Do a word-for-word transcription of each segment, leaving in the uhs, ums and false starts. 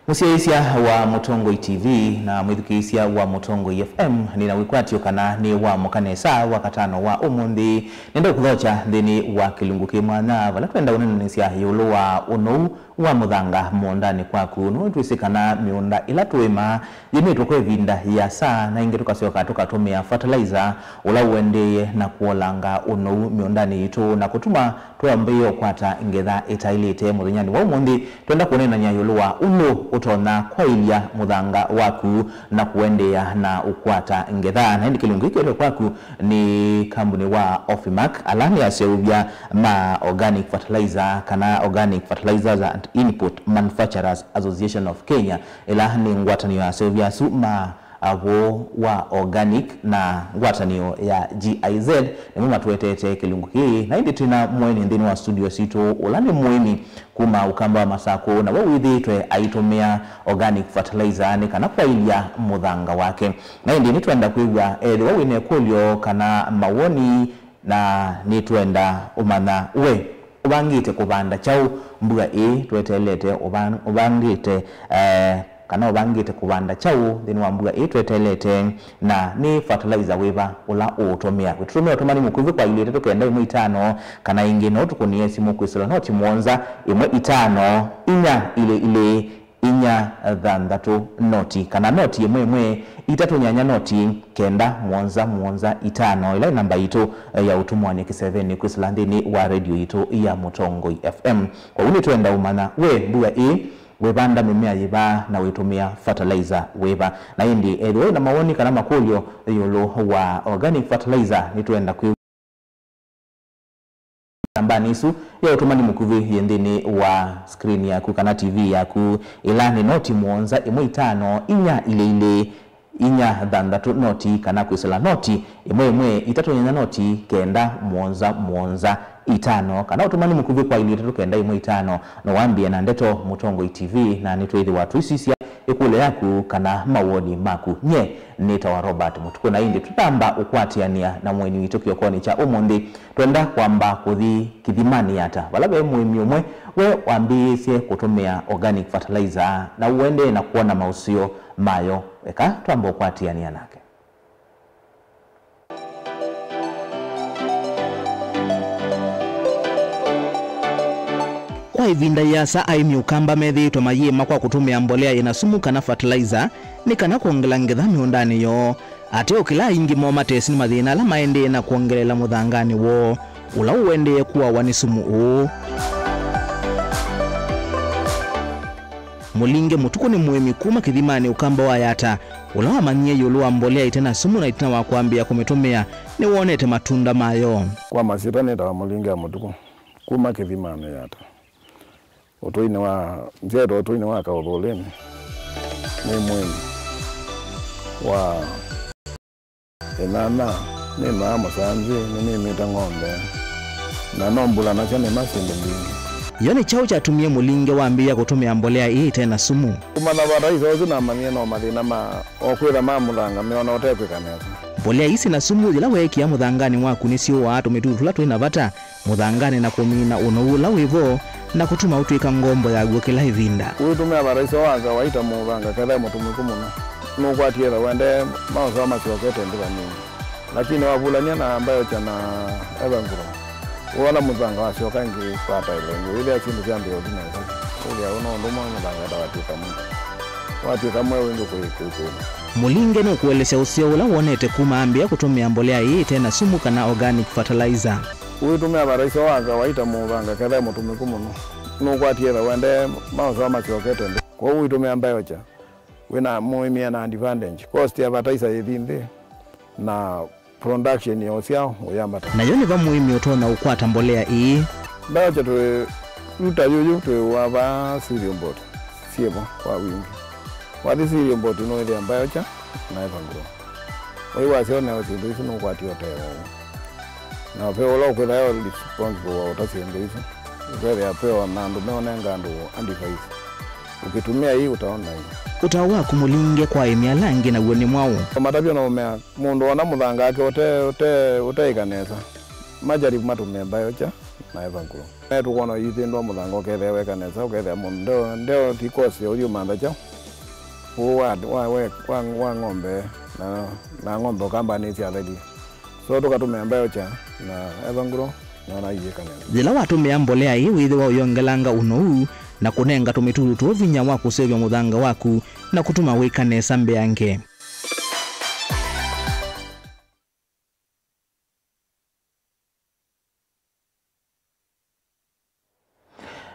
Mũsyaĩĩsya wa Mũtongoi T V na mwĩthukĩĩsya wa Mũtongoi F M, nĩna wĩkwatyo kana nĩ wa mũka nesa wakatano wa ũmũnthĩ. Nenda kũthokya nthĩnĩ wa kĩlungu kĩ mwanya, vala twenda ũnenanĩsya ĩũlũ wa ũnou wa mũthanga mũũndanĩ kwaku. Nũndũ twĩsĩ kana mĩũnda ĩla tũĩmaa yĩmĩtwe kwa ĩvinda yĩasa, na ĩngĩ tũkasyoka tũkatũmĩa fertilizer ũla ũendee na kũolanga ũnou mĩũndanĩ yitũ na kũtuma twambĩĩe ũkwata ngetha ĩtaĩlĩte. Mũthenyanĩ wa ũmũnthĩ, twenda kũneenany'a ĩũlũ wa ũndũ ũtonya kwaĩlya mũthanga waku na kũendeea na ũkwata ngetha. Na ĩndĩ kĩlungu kĩĩ kĩetwe kwaku nĩ kambunĩ wa Offimark, ala nĩ aseũvya ma organic fertilizer, kana Organic Fertilizers and Input Manufacturers Association of Kenya, ĩla nĩ ngwatanĩo ya aseũvya asu ma avũ wa organic na ngwatanĩo ya G I Z nĩmo matũetete kĩlungu kĩĩ. Na ĩndĩ twĩna mũeni nthĩnĩ wa studio sitũ, ũla nĩ mũĩmi kuma Ũkamba wa Masakũ, na we wĩthĩĩtwe aitũmĩa organic fertilizer nĩ kana kwaĩlya mũthanga wake. Na ĩndĩ nĩtwenda kwĩw'a ethĩwa wĩna ĩkũlyo kana mawoni, na nĩtwenda ũmanya we ũvangĩte kũvanda kyaũ mbua ĩĩ tweteelete, ũvan-, ũvangĩte, eh, kana ũvangĩte kũvanda kyaũ nthĩnĩ wa mbua ĩĩ tweteelete, na nĩ fertilizer wĩva ũla ũũtũmĩa. Wĩtũtũmĩa ũtũmani mũkuvĩ kwa ilĩ itatũ kenda ĩmwe itano, kana ĩngĩ no tũkũnĩe simũ kwĩsĩla noti mũonza ĩmwe itano inya ilĩ ilĩ inya thanthatũ noti, kana noti ĩmwe ĩmwe itatũ nyanya noti kenda mũonza mũonza itano, ĩla ĩ namba yitũ ya ũtũmwanĩ kĩsevenĩ kwĩsĩla nthĩnĩ wa redio yitũ ya Mũtongoi F M. Kwoou nĩtwenda ũmanya we mbua ĩĩ wĩvanda mĩmea yĩva na wĩtũmĩa fertilizer wĩva. Na ĩndĩ ethĩwa wĩna mawoni kana makũlyo ĩũlũ wa organic fertilizer, nĩtwenda kwĩ nambanĩ ĩsu ya ũtũmani mũkuvĩ yĩ nthĩnĩ wa screen yaku kana T V yaku, ĩla nĩ noti mũonza ĩmwe itano inya ilĩ ilĩ inya thanthatũ noti, kana kwĩsĩla noti ĩmwe ĩmwe itatũ nyanya noti kenda mũonza mũonza itano, kana ũtũmani mũkuvĩ kwa ilĩ itatũ kenda ĩmwe itano. No wambĩe na ndeto Mũtongoi T V, na nĩtwĩthĩwa tũisisya ĩkũlyo yaku kana mawoni maku. Nyie nĩtawa Robert Mũtukũ, na ĩndĩ tũtamba ũkwatĩanĩa na mũeni witũ kĩokonĩ kya ũmũnthĩ. Twenda kwamba kũthi kĩthimanĩ ata, vala ve mũĩmi ũmwe we wambĩĩsye kũtũmĩa organic fertilizer na ũendee na kwona maũseo mayo. Eka twamba ũkwatĩanĩa nake. Kwa ĩvinda yĩasa, aĩmi Ũkamba methĩĩtwe mayĩma kwa kũtũmĩa mbolea yĩna sumu kana fertilizer nĩ kana kwongela ngetha mĩũndanĩ yoo. Ateo kĩla aingĩ moo matesĩ nĩ mathĩna ala maendee na kwongeleela mũthanganĩ woo, ũla ũendee kũawa nĩ sumu ũũ. Mũlinge Mũtukũ nĩ mũĩmi kuma Kĩthimanĩ Ũkamba wa Yata, ũla wamanyie ĩũlũ wa mbolea ĩte na sumu na ĩtina wa kwambĩĩa kũmĩtũmĩa, nĩwonete matunda mayo. Kwa masyĩtwa nĩtawa Mũlinge Mũtukũ, kuma Kĩthimanĩ Yata. Ũtũinĩ wa, nzyaĩtwe ũtũinĩ wa Kaũthũlĩnĩ. Nĩ mũĩmi wa ĩnana, nĩmaa mũsanzi, nĩnĩmĩte ng'ombe, na no mbula nasyo nĩma syĩndũ mbingĩ. Yo nĩ kyaũ kyatumie Mũlinge wambĩĩa kũtũmĩa mbolea ĩĩ ĩte na sumu? Kuma na vata isu namanyie no mathĩna ma o kwĩtha ma mũthanga meona ũtekwĩka nesa. Mbolea ii syĩ na sumu yĩla weekĩa mũthanganĩ waku nĩsyũaa tũmĩtutu tũla twĩ na vata mũthanganĩ na kũmina ũnou ũla wĩ vo na kũtuma ũtw'ĩka ngombo yaw'o kĩla ĩvinda. Ũitũmĩa vata isu wa kawaita mũthanga kethĩwa mũtũmĩku mũno, nũkwatie ĩtha ũendee maũseo masyokete nthĩ vanini. Lakini wavulany'a na Biochar na Evergrow, wĩona mũthanga wasyoka ĩngĩ fertile ĩngĩ, wĩthĩa syĩndũ syambĩĩa ũthi nesa. Wĩthĩa ũno ũndũ ũmwe mũthanga ata watw'ĩka mweũ. Watw'ĩka mweũ ĩngĩ kwĩ, kwĩ, kwĩ. Mũlinge nũkũelesya ũseo ũla wonete kuma ambĩĩa kũtũmĩa mbolea ĩĩ ĩte na sumu kana organic fertilizer. Ũitũmĩa vata isu wa kawaita mũthanga kethĩwa mũtũmĩku mũno, nũkwatie ĩtha ũendee maũseo masyokete nthĩ. Kwoou ũitũmĩa Biochar, wĩna mũĩmi ena advantage. Cost ya fertilizer yĩthi nthĩ, na production ya ũsyao ũyambata. Nayo nĩ va mũĩmi ũtonya ũkwata mbolea ĩĩ? Biochar twĩ, yu ta yuyu twĩ wa va cereal board syĩvo kwa wingĩ. Wathi cereal board nũĩthĩa Biochar na Evergrow. Wai waseo neo syĩndũ isu nũkwatie ũtee woo. Na ve ũla ũkwĩtha yo responsible wa ũta syĩndũ isu. Ũkethĩa ve o na andũ meũnenga andũ advice. Ũkĩtũmĩa ii ũtaona ii. Ũtao waku Mũlinge kwa aĩmi ala angĩ naw'o nĩ mwaũ? Matavyo no ũmea mũndũ ona mũthanga ake ũte, ũte, ũteĩka nesa. Majaribu matũmĩe Biochar na Evergrow. Tũkwona ũyĩthĩndwa mũthanga ũkethĩa weka nesa, ũkethĩa mũndũ ndeo, ndeo ti kosi ũthiũmantha kyaũ. Ũũ wa, wa, wa, wa, wa ng'ombe na, na ng'ombe ũkambanĩsya atheli. So tũkatũmĩa mbeocha na ethwa ngũlũ na na iyĩka nesa. Yĩla watũmĩa mbolea ĩĩ wĩthĩwa ũyongelanga ũnou na kũnenga tũmĩtutu tũũ vinya wa kũseũvya mũthanga waku na kũtuma wĩka nesa mbeange.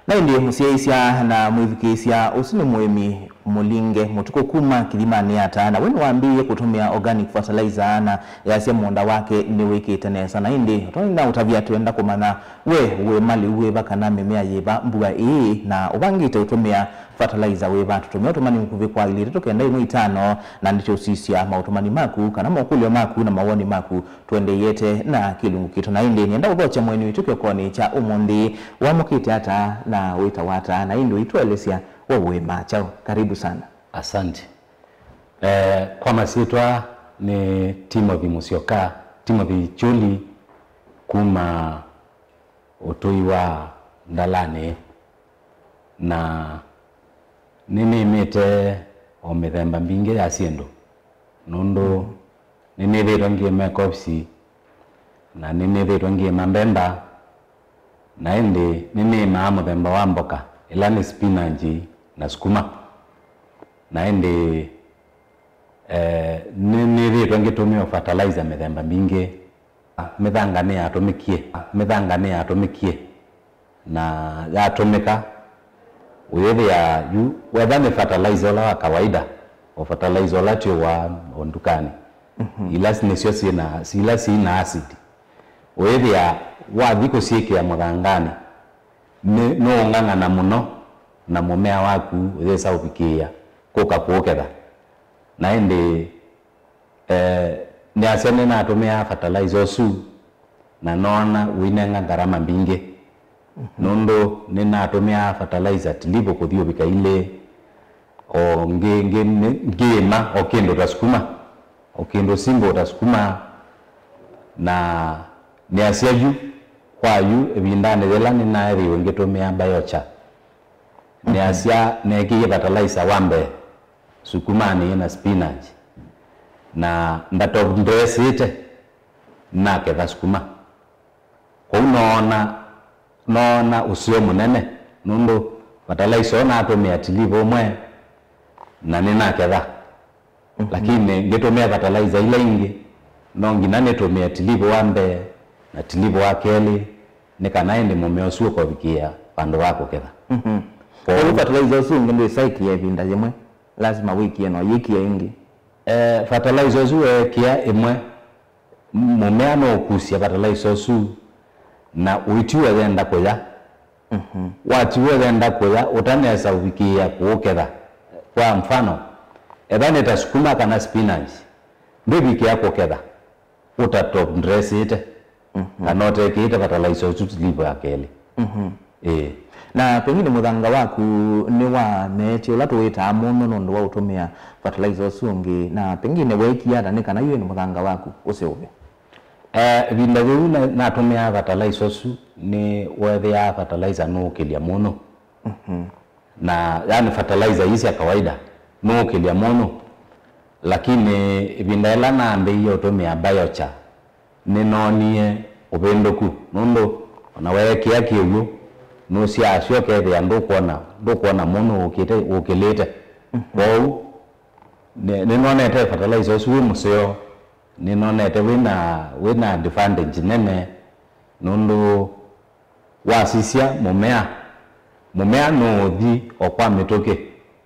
Na ĩndĩ mũsyaĩĩsya na mwĩthukĩĩsya, ũsu nĩ mũĩmi Mũlinge Mũtukũ kuma Kĩthimanĩ Ata, na we nĩwambĩĩe kũtũmĩa organic fertilizer na easya mũũnda wake nĩwĩkĩte nesa. Na ĩndĩ tondũ nĩnaũtavya, twenda kũmanya we wĩ malĩu wĩva kana mĩmea yĩva mbua ĩĩ, na ũvangĩte ũtũmĩa fertilizer wĩva? Tũtũmĩa ũtũmani mũkuvĩ kwa ilĩ itatũ kenda ĩmwe itano, na nĩtũsisya maũtũmani maku kana mokũlyo maku na mawoni maku tũendeeĩte na kĩlungu kitũ. Na ĩndĩ nĩenda ũthokya mũeni witũ kĩokonĩ kya ũmũnthĩ. Wamũkĩte ata na wĩtawa ata? Na ĩndĩ ũitũelesya we ũĩmaa kyaũ? Karibu sana. Asante. Eh, kwa masyĩtwa nĩ Timothy Musyoka, Timothy Kyũli, kuma ũtũi wa Ndalanĩ, na nĩnĩmĩte o mĩthemba mbingĩ ya syĩndũ, nũndũ nĩnĩthĩĩtwe ngĩĩma ĩkovisi, na nĩnĩthĩĩtwe ngĩĩma mbemba, na ĩndĩ nĩnĩĩmaa mũthemba wa mboka, ĩla nĩ spinach na sukuma. Na ĩndĩ, eh, nĩnĩthĩĩtwe ngĩtũmĩa fertilizer mĩthemba mingĩ. Mĩthanga nĩyatũmĩkie, mĩthanga nĩyatũmĩkie, na yatũmĩka, ũyĩthĩa yu, wetha nĩ fertilizer ũla wa kawaida, o fertilizer ũla twĩw'aa o ndukanĩ, ila nĩsyo syĩna, ila syĩna acid, ũyĩthĩa wathi kũsyĩkĩa mũthanganĩ, nĩ, nũũng'ang'ana mũno, na mũmea waku ũyĩsa ũvikĩĩa kũka kũũketha. Na ĩndĩ, eh, nĩasya nĩnatũmĩaa fertilizer ũsu, na noona ũinenga ngarama mbingĩ. Nũndũ nĩnatũmĩaa fertilizer tilivu kũthi ũvika ilĩ, o ngĩ, ngĩ, ngĩĩma o kĩndũ ta sukuma, o kĩndũ simple ta sukuma, na nĩasya yu, kwa yu, ĩvindanĩ yĩla nĩnaethĩiwe ngĩtũmĩa biochar, nĩasya neekĩie fertilizer wa mbee sukumanĩ na spinach, na ndatop dressĩte naketha sukuma. Kwoou noona, noona ũseo mũnene, nũndũ fertilizer ũũ natũmĩa tilivu ũmwe, na nĩnaketha. Lakini ngĩtũmĩa fertilizer ila ingĩ, no nginya nĩtũmĩe tilivu wa mbee na tilivu wa kelĩ, nĩ kana ĩndĩ mũmea ũsu ũkovikĩĩa vandũ va kũketha. Kwoou fertilizer ũsu ũngĩ ndwĩsaĩkĩa ĩvinda yĩmwe, lasima wĩkĩe na ũyĩkĩa ĩngĩ. Eh, fertilizer ũsu weekĩa ĩmwe, mũmea no ũkusya fertilizer ũsu na ũitiwa yenda kũya. Watiwa yenda kũya, ũtanesa ũvikĩĩa kũũketha. Kwa mfano, etha nĩ ta sukuma kana spinach, ndwĩvikĩa kũketha ũta top dressĩte, kana ũtekĩĩte fertilizer ũsu tilivu ya kelĩ. Ĩĩ. Na pengine mũthanga waku nĩwameetye ũla tũwĩtaa mũno nũndũ wa ũtũmĩa fertilizer ũsu ũngĩ, na pengine weekie ata nĩ kana yu ĩndĩ mũthanga waku ũseũvye? Eh, ĩvinda yĩu na, natũmĩaa fertilizer ũsu, nĩweethĩaa fertilizer nũũkĩlya mũno. Na, yani, fertilizer ii sya kawaida nũũkĩlya mũno. Lakini ĩvinda yĩla nambĩĩie ũtũmĩa biochar, nĩnoonie ũvĩndũku, nũndũ ona weekĩa kĩw'ũ, nũsyaasya ũkethĩa ndũkwona, ndũkwona mũno ũkĩte, ũkĩlĩte. Kwoou, nĩ, nĩnonete fertilizer ũsu wĩ mũseo, nĩnonete wĩna, wĩna advantage nene, nũndũ wasisya mũmea, mũmea nũũthi o kwa mĩtũkĩ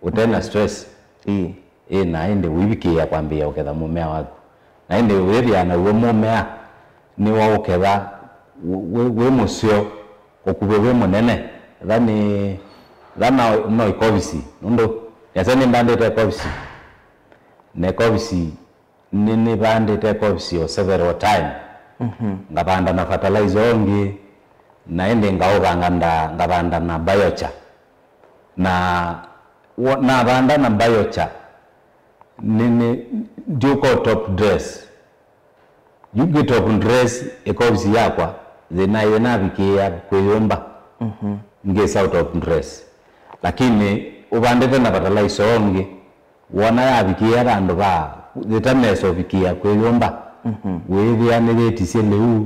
ũte na stress. Ĩĩ. Ĩĩ, na ĩndĩ ũivikĩĩa kwambĩĩa ũketha mũmea waku. Na ĩndĩ wĩthĩa naw'o mũmea nĩwaũketha wĩ, wĩ, wĩ mũseo, ũkuvĩ wĩ mũnene. Etha nĩ, etha no, no ikovisi, nũndũ nĩasya nĩmbandĩte ikovisi. Na ikovisi nĩ, nĩvandĩte ikovisi o several time. Ngavanda na fertilizer ũngĩ, na ĩndĩ ngaũvanga nda, ngavanda na biochar. Na wo, navanda na biochar, nĩ, nĩ, ndyũka top dress. Yu ngĩ top dress ĩkovisi yakwa, thĩna yĩnavikĩĩa kwĩyũmba. Mhm. Ngĩ south of dress. Lakini ũvandĩte na fertilizer ũngĩ, wona yavikĩĩa vandũ va yĩtanesa ũvikĩĩa kwĩyũmba, mhm, wĩĩthĩa nĩyĩtisye lĩu,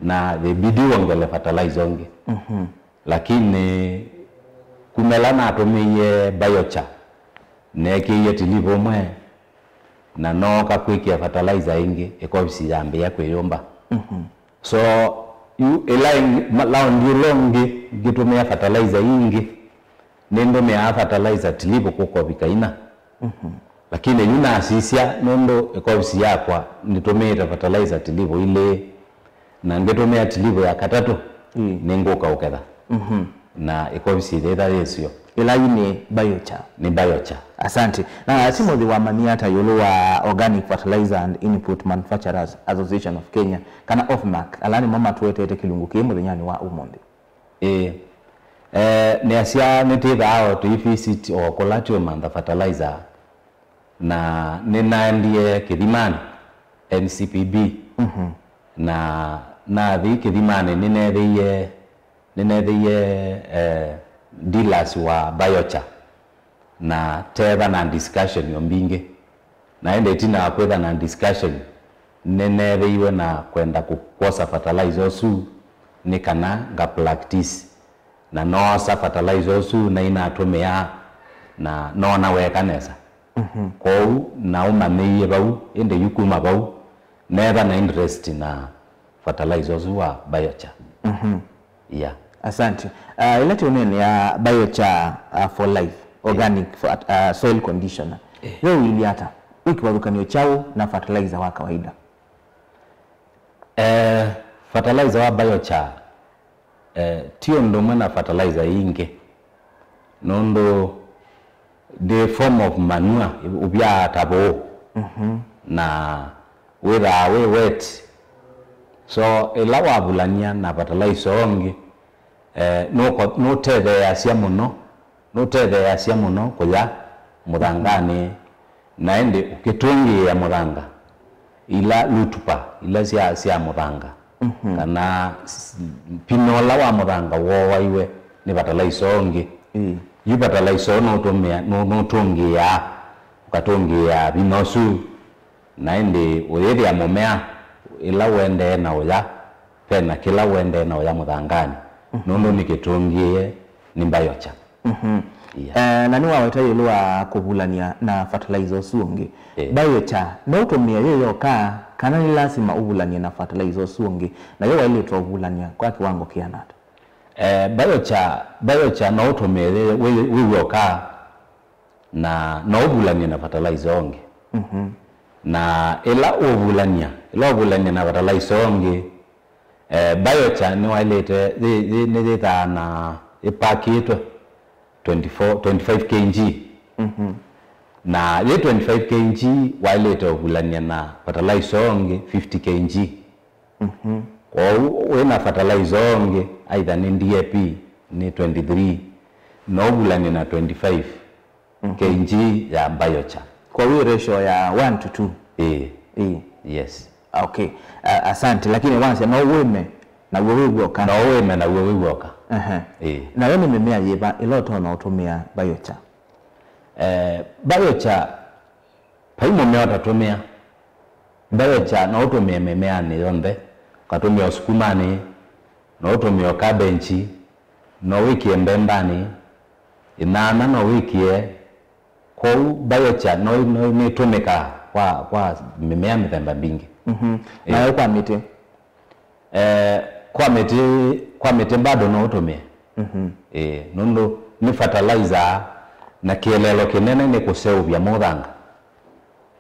na yĩbidi wongele fertilizer ũngĩ. Mhm. Lakini kuma ĩla natũmĩie biochar, neekĩie tilivu ũmwe, na nooka kwĩkĩa fertilizer ĩngĩ, ĩkovisi yambĩĩa kwĩyũmba. Mhm. So, yu ĩla ĩngĩ, ma-, laundi ĩla ĩngĩ ngĩtũmĩa fertilizer ĩngĩ, nĩndũmĩaa fertilizer tilivu kũkovika ina. Mhm. Lakini yu nasisya, nũndũ ĩkovisi yakwa nĩtũmĩĩte fertilizer tilivu ilĩ, na ngĩtũmĩa tilivu ya katatũ, mm, nĩngũka ũketha. Mhm. Na ĩkovisi yĩthĩtha yĩsyo. Ĩla yu nĩ biochar. Nĩ biochar. Asante. Na Timothy, wamanyie ata ĩũlũ wa Organic Fertilizer and Input Manufacturers Association of Kenya, kana OFMAK, ala nĩmo matũetete kĩlungu kĩĩ mũthenyanĩ wa ũmũnthĩ? Ĩĩ. Eh, nĩasya nĩtwĩthaa o tũi visit o kũla tũũmantha fertilizer, na nĩnaendie Kĩthimanĩ, N C P B, mhm, na nathi Kĩthimanĩ nĩneethĩie, nĩneethĩie, eh, dealers wa biochar, na teetha na discussion o mbingĩ. Na ĩndĩ ĩtina wa kwĩtha na discussion, nĩneethĩiwe na kwenda kũ-, kwosa fertilizer ũsu nĩ kana nga practice. Na noosa fertilizer ũsu na inatũmĩa, na noona weeka nesa. Mhm. Kwoou naũmanyĩie vau, ĩndĩ yu kuma vau, neetha na interest na fertilizer ũsu wa biochar. Mhm. Yeah. Asante. Ah, ĩla tũneenea biochar, ah, for life, organic for, ah, soil conditioner. Eh. Yo ũilyĩ ata? Wĩ kĩvathũkany'o kyaũ na fertilizer wa kawaida? Eh, fertilizer wa biochar, eh, ti ũndũ ũmwe na fertilizer ingĩ, nũndũ the form of manure, ũvyaa ta vũũ, mhm, na wĩthaa wĩ wet. So, ĩla wavulany'a na fertilizer ũngĩ, eh, nũko-, nũtetheeasya mũno, nũtetheeasya mũno kũya mũthanganĩ, na ĩndĩ ũkĩtũngĩĩa mũthanga, ila rutuba, ila sya, sya mũthanga, mhm, kana s-, vinya ũla wa mũthanga wooaiwe nĩ fertilizer ũngĩ. Mm. Yu fertilizer ũũ nũtũmĩa-, nũ-, nũtũngĩĩaa, ũkatũngĩĩa vinya ũsu, na ĩndĩ ũyĩthĩa mũmea ĩla ũendee na ũya, ve na kĩla ũendee na ũya mũthanganĩ, mhm, nũndũ nĩkĩtũngĩĩe nĩ biochar. Mhm. Yeah. Eh, na nĩwaweta ĩũlũ wa kũvulany'a na fertilizer ũsu ũngĩ. Eh. Biochar, no ũtũmĩe yo yoka, kana nĩ lasima ũvulany'e na fertilizer ũsu ũngĩ? Na yo waĩlĩte ũvulany'a kwa kĩwango kĩana ata? Eh, biochar, biochar no ũtũmĩe wĩ, wĩ, wĩ w'oka, na no ũvulany'e na fertilizer ũngĩ. Mhm. Na ĩla ũvulany'a, ĩla ũvulany'a na fertilizer ũngĩ, eh, biochar nĩwaĩlĩte, yĩ, yĩ, nĩyĩthaa na ĩpakĩtwe twenty-four, twenty-five K G. Mhm. Na yĩ twenty-five K G waĩlĩte ũvulany'a na fertilizer ũngĩ fifty K G. Mhm. Kwoou wĩ na fertilizer ũngĩ, either nĩ D A P, nĩ twenty-three, no ũvulany'e na twenty-five, mhm, K G ya biochar. Kwoou ratio ya one to two? Ĩĩ. Ĩĩ. Yes. Okay. A-, asante. Lakini wasya no wĩme naw'o wĩ w'oka? No wĩme naw'o wĩ w'oka. Ehe. Ĩĩ. Nayo nĩ mĩmea yĩva ĩla ũtonya ũtũmĩa biochar? Eh, biochar, vai mũmea ũtatũmĩa. Biochar no ũtũmĩe mĩmeanĩ yonthe. Ũkatũmĩa ũsukumanĩ, no ũtũmĩe ũkabenji, no wĩkĩe mbembanĩ, ĩnana no wĩkĩe. Kwoou biochar no, no, nĩtũmĩkaa kwa, kwa mĩmea mĩthemba mbingĩ. Mhm. Eh. Nayo kwa mĩtĩ? Eh, kwa mĩtĩ, kwa mĩtĩ bado no ũtũmĩe. Mhm. Eh, nũndũ nĩ fertilizer na kĩeleelo kĩnene nĩ kũseũvya mũthanga.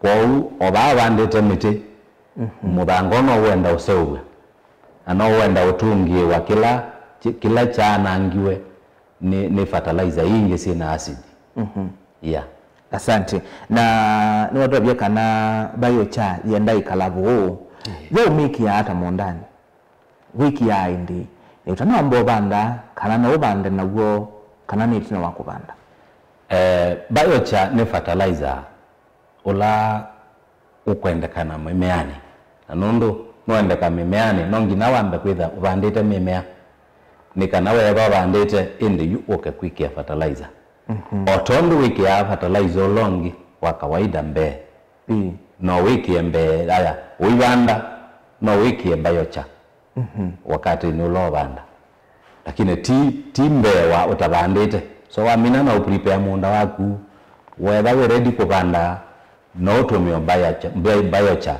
Kwoou o vaa vandĩte mĩtĩ, mhm, mũthanga ũno wenda ũseũvw'a. Na no wenda ũtũngĩĩwa kĩla, kĩ-, kĩla kyaanangiwe nĩ, nĩ fertilizer ingĩ syĩ na acid. Mhm. Yeah. Asante. Na nĩwatwavya kana biochar yenda ĩkala vũũ. Eh. Yo ũmĩkĩaa ata mũũndanĩ? Wĩkĩaa ĩndĩĩ? Nĩ ũtanamba ũvanda, kana no ũvande naw'o, kana nĩ ĩtina wa kũvanda? Eh, biochar nĩ fertilizer ũla ũkwendekana mĩmeanĩ. Na nũndũ nũendeka mĩmeanĩ, no nginya wambe kwĩtha ũvandĩte mĩmea. nĩ kana weethwa ũvandĩte ĩndĩ yu ũke kwĩkĩa fertilizer. O tondũ wĩkĩaa fertilizer ũla ũngĩ wa kawaida mbee, Ĩĩ. no wĩkĩe mbee aya ũivanda, no wĩkĩe biochar wakatĩnĩ ũla ũvanda, lakini ti, ti mbee wa ũtavandĩte. So wamina na ũprepare mũũnda waku, weethwa wĩ ready kũvanda, no ũtũmĩe biochar, bi-, biochar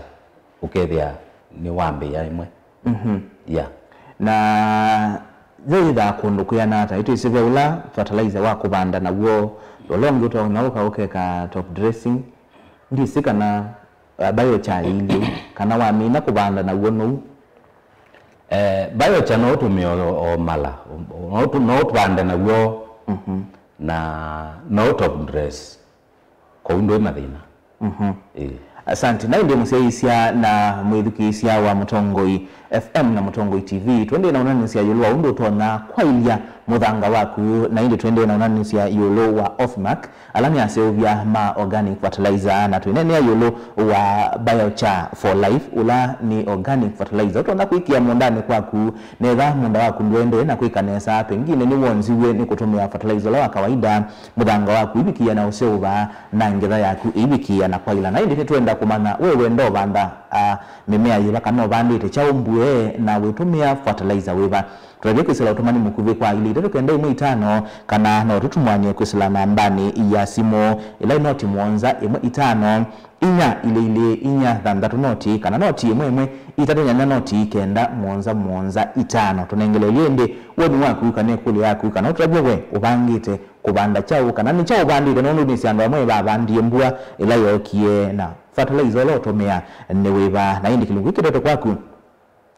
ũkethĩa nĩwambĩĩa ĩmwe. Mhm. Yeah. Na yĩyĩthaa kũndũ kwĩana ata? Ĩtwĩsĩ ve ũla fertilizer wa kũvanda naw'o, ũla ũngĩ ũtonya ũka ũkeka top dressing. Ndĩsĩ kana, uh, biochar ĩilye, kana wamina kũvanda naw'o nou? Eh, biochar no ũtũmĩe o, o mala, o, no ũtũ-, no ũvande naw'o, na no top dress. Kwoou ndwĩ mathĩna. Mhm. Ĩĩ. Asante. Na ĩndĩ mũsyaĩĩsya na mwĩthukĩĩsya wa Mũtongoi F M na Mũtongoi T V, twendee na ũnanĩsya ĩũlũ wa ũndũ ũtonya kwaĩlya mũthanga waku, na ĩndĩ twendee na ũnanĩsya ĩũlũ wa Offimark, ala nĩ aseũvya ma organic fertilizer, na twĩneenea ĩũlũ wa biochar for life, ũla nĩ organic fertilizer ũtonya kwĩkĩa mũũndanĩ kwaku, netha mũũnda waku ndũendee na kwĩka nesa, pengine nĩwonziw'e nĩ kũtũmĩa fertilizer ũla wa kawaida, mũthanga waku ĩvikĩĩa na ũseũva, na ngetha yaku ĩivikĩĩa na kwaĩla. Na ĩndĩ nĩtwenda kũmanya we wenda ũvanda, a, mĩmea yĩva, kana ũvandĩte kyaũ mbue, na wĩtũmĩa fertilizer wĩva? Tũtavye kwĩsĩla ũtũmani mũkuvĩ kwa ilĩ itatũ kenda ĩmwe itano, kana no tũtũmũany'e kwĩsĩla nambanĩ ya simũ ĩla nĩ noti mũonza ĩmwe itano, inya ilĩ ilĩ inya thanthatũ noti, kana noti ĩmwe ĩmwe itatũ nyanya noti kenda mũonza mũonza itano. Tũnengeleelye ĩndĩ woni waku kana ĩkũlyo yaku, kana ũtavye we ũvangĩte kũvanda kyaũ, kana nĩ kyaũ ũvandĩte, nũndũ nĩsĩ andũ amwe vavandie mbua ĩla yookie na fertilizer ũla ũtũmĩa nĩ wĩva. Na ĩndĩ kĩlungu kĩtetwe kwaku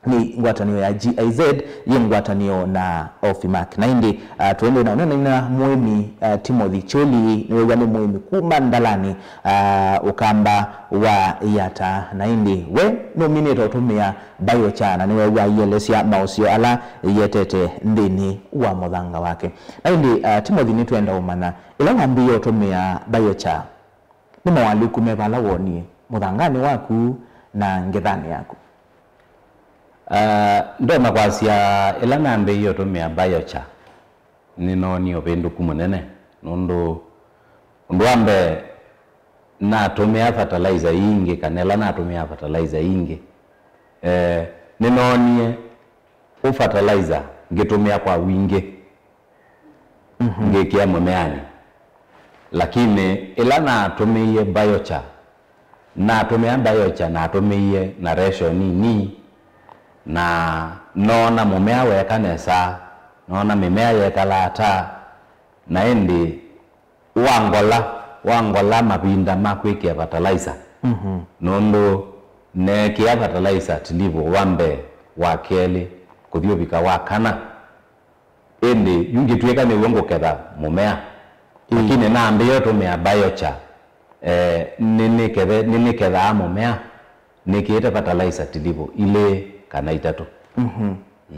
nĩ ngwatanĩo ya G I Z yĩ ngwatanĩo na Offimark. Na ĩndĩ, ah, twende na ũnene na mũĩmi, ah, Timothy Choli, nĩwew'a nĩ mũĩmi kuma Ndalani, ah, ũkamba wa Yata. Na ĩndĩ we nũminĩte ũtũmĩa biochar, na nĩwew'a aielesya maũseo ala yĩetete nthĩnĩ wa mũthanga wake. Na ĩndĩ, ah, Timothy, nĩtwenda ũmanya, ĩla wambĩĩe ũtũmĩa biochar, nĩ moalyũku meva ala wonie mũthanganĩ waku na ngethanĩ yaku? Ah, ndonya kwasya, ĩla nambĩĩe ũtũmĩa biochar, nĩnoonie ũvĩndũku mũnene, nũndũ ũndũ wa mbee, natũmĩa fertilizer ingĩ, kana ĩla natũmĩaa fertilizer ingĩ, eh, nĩnoonie ũ fertilizer ngĩtũmĩa kwa wingĩ, ngĩkĩa mũmeanĩ. Lakini ĩla natũmĩie biochar, natũmĩa biochar, natũmĩie na ratio nini, na noona mũmea weeka nesa, noona mĩmea yekala ata, na ĩndĩ wangola, wangola mavinda ma kwĩkĩa fertilizer. Nũndũ neekĩa fertilizer tilivu wa mbee, wa kelĩ, kũthi ũvika wa kana. Ĩndĩ yu ngĩtw'ĩka nĩw'o ngũketha mũmea. Lakini nambĩĩe ũtũmĩa biochar, eh, nĩnĩkethe-, nĩnĩkethaa mũmea nĩkĩĩte fertilizer tilivu ilĩ kana itatũ.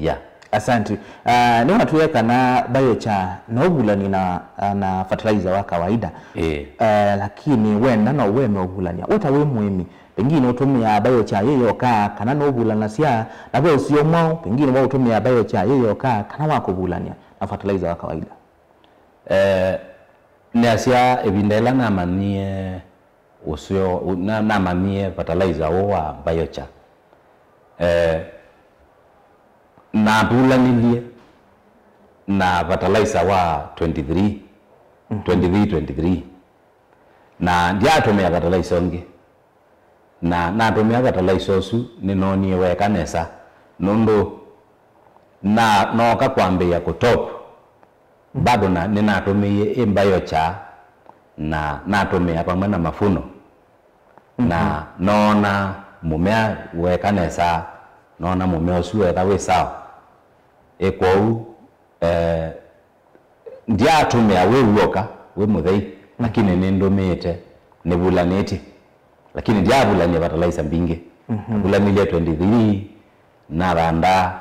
Ya. Asante. Ah, nĩwatwĩe kana biochar no ũvulany'e na, na fertilizer wa kawaida. Ĩĩ. Eh, lakini wenda no weme ũvulany'a. We ta wĩ mũĩmi, pengine ũtũmĩaa biochar yĩ yoka, kana nũvulanasya, na ve ũseo mwaũ, pengine wa ũtũmĩa biochar yĩ yoka, kana wa kũvulany'a na fertilizer wa kawaida? Eh, nĩasya ĩvinda ĩla namanyie ũseo, ũ-, na-, namanyie fertilizer ũũ wa biochar, eh, navulanilye na fertilizer wa twenty-three, twenty-three, twenty-three. Na ndyatũmĩa fertilizer ũngĩ. Na natũmĩa fertilizer ũsu, nĩnoonie weeka nesa, nũndũ na, nooka kwambĩĩa kũtop, bado na, nĩnatũmĩie ĩ biochar, na natũmĩa vamwe na mavuno. Na noona mũmea weeka nesa, noona mũmea ũsu weetha wĩ sawa. Ĩ kwoou, eh, Ndyatũmĩa wĩ w'oka, wĩ mũthei, lakini nĩndũmĩĩte, nĩvulanĩtye. Lakini ndyavulany'a fertilizer mbingĩ. Navulanilye twenty-three, navanda,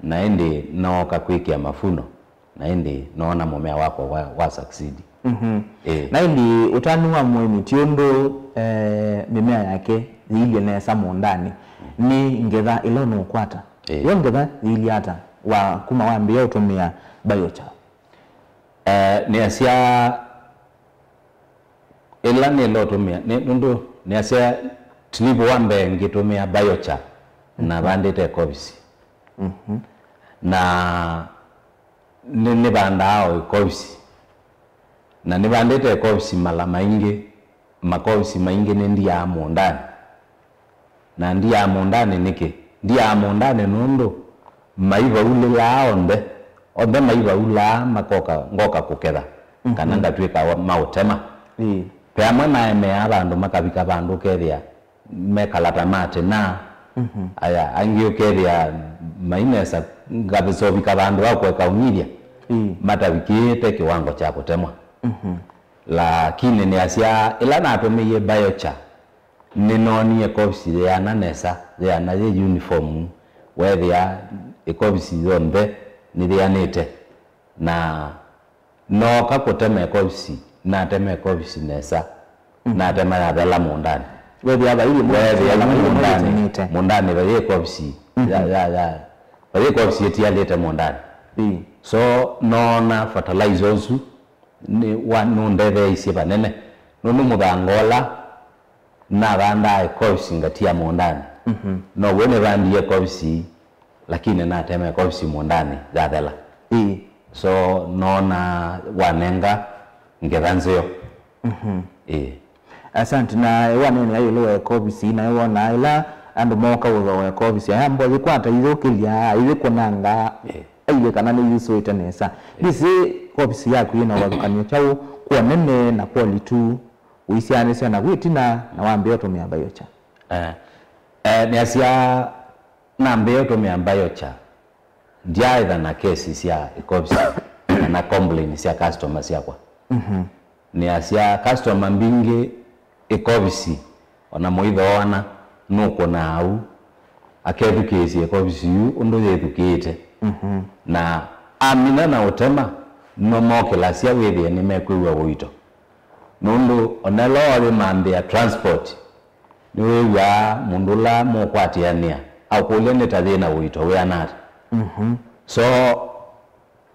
na ĩndĩ nooka kwĩkĩa mavuno, na ĩndĩ noona mũmea wakwa wa, wa succeed. Ĩĩ. Na ĩndĩ ũtanu wa mũĩmi ti ũndũ, eh, mĩmea yake yĩilye nesa mũũndanĩ, nĩ ngetha ĩla ũnũkwata. Ĩĩ. Yo ngetha yĩilye ata? wa kuma wambĩĩa ũtũmĩa biochar? Eh, nĩasya ĩla nĩla ũtũmĩa, nĩ- nũndũ nĩasya trip wa mbee ngĩtũmĩa biochar na vandĩte ĩkovisi. Mhm. Na nĩ- nĩvandaa o ĩkovisi. Na nĩvandĩte ĩkovisi mala maingĩ, makovisi maingĩ nĩndiaa mũũndanĩ. Na ndiaa mũũndanĩ nĩkĩ? Ndiaa mũũndanĩ nũndũ maivaulĩlaa onthe, onthe maivaulaa makoka, ngoka kũketha, kana ngatw'ĩka wa- maũtema. Ĩĩ. Ve amwe naemeaa vandũ makavika vandũ ũkethĩa mekala ta matĩna. Mhm. Aya, angĩ ũkethĩa mainesa ngavĩsa ũvika vandũ va kũeka ũnyivya, Ĩĩ. matavikĩte kĩwango kya kũtemwa. Mhm. Lakini nĩasya ĩla natũmĩie biochar, nĩnoonie ĩkovisi yĩana nesa, yĩana yĩ uniform, weethĩa ĩkovisi yonthe nĩyĩanĩte. Na nooka kũtema ĩkovisi, natema ĩkovisi nesa, natema yathela mũũndanĩ. Weethĩa vai ĩmwe Weethĩa ĩtiala, vai ĩmwe mũũndanĩ, ĩtinĩte. Mũũndanĩ vai ĩkovisi, ya, ya, ya, vai ĩkovisi ĩtialĩte mũũndanĩ. Ĩĩ. So, noona fertilizer ũsu nĩ wa- nũndetheeisye vanene, nũndũ mũthanga ũla navandaa ĩkovisi ngatia mũũndanĩ. Mhm. Now'o nĩvandie ĩkovisi, lakini natema ĩkovisi mũũndanĩ yathela. Ĩĩ. So, noona wanenga ngetha nzeo. Mhm. Ĩĩ. Asante. Na waneenea ĩũlũ wa ĩkovisi, na wona ĩla andũ mooka ũthooa ĩkovisi, aya mbothi kwata iyũkĩlya, iyũkũnanga, Ĩĩ. aiwe kana nĩyusũĩte nesa. Ndĩsĩ ĩkovisi yaku yĩna ũvathũkany'o kyaũ kwa ũnene na quality? Ũisyaanĩsya naw'o ĩtina na wambĩĩa ũtũmĩa biochar? Eh, eh, nĩasya nambĩĩa ũtũmĩa biochar, ndyaaĩtha na kesi sya ĩkovisi kana complain sya customer syakwa. Mhm. Nĩasya customer mbingĩ ĩkovisi, ona mũithooana, nũkũnaa au, akethukĩĩsya ĩkovisi yu ũndũ yĩthukĩĩte. Mhm. Na amina na ũtema, nĩmokĩlasya wĩthĩe nĩmekwĩw'a ũito. Nũndũ onela wayĩmanthĩa transport, nĩwĩw'aa mũndũ ũla mũkwatĩanĩa akũlya nĩ ta yĩna ũito wĩana ata. Mhm. So,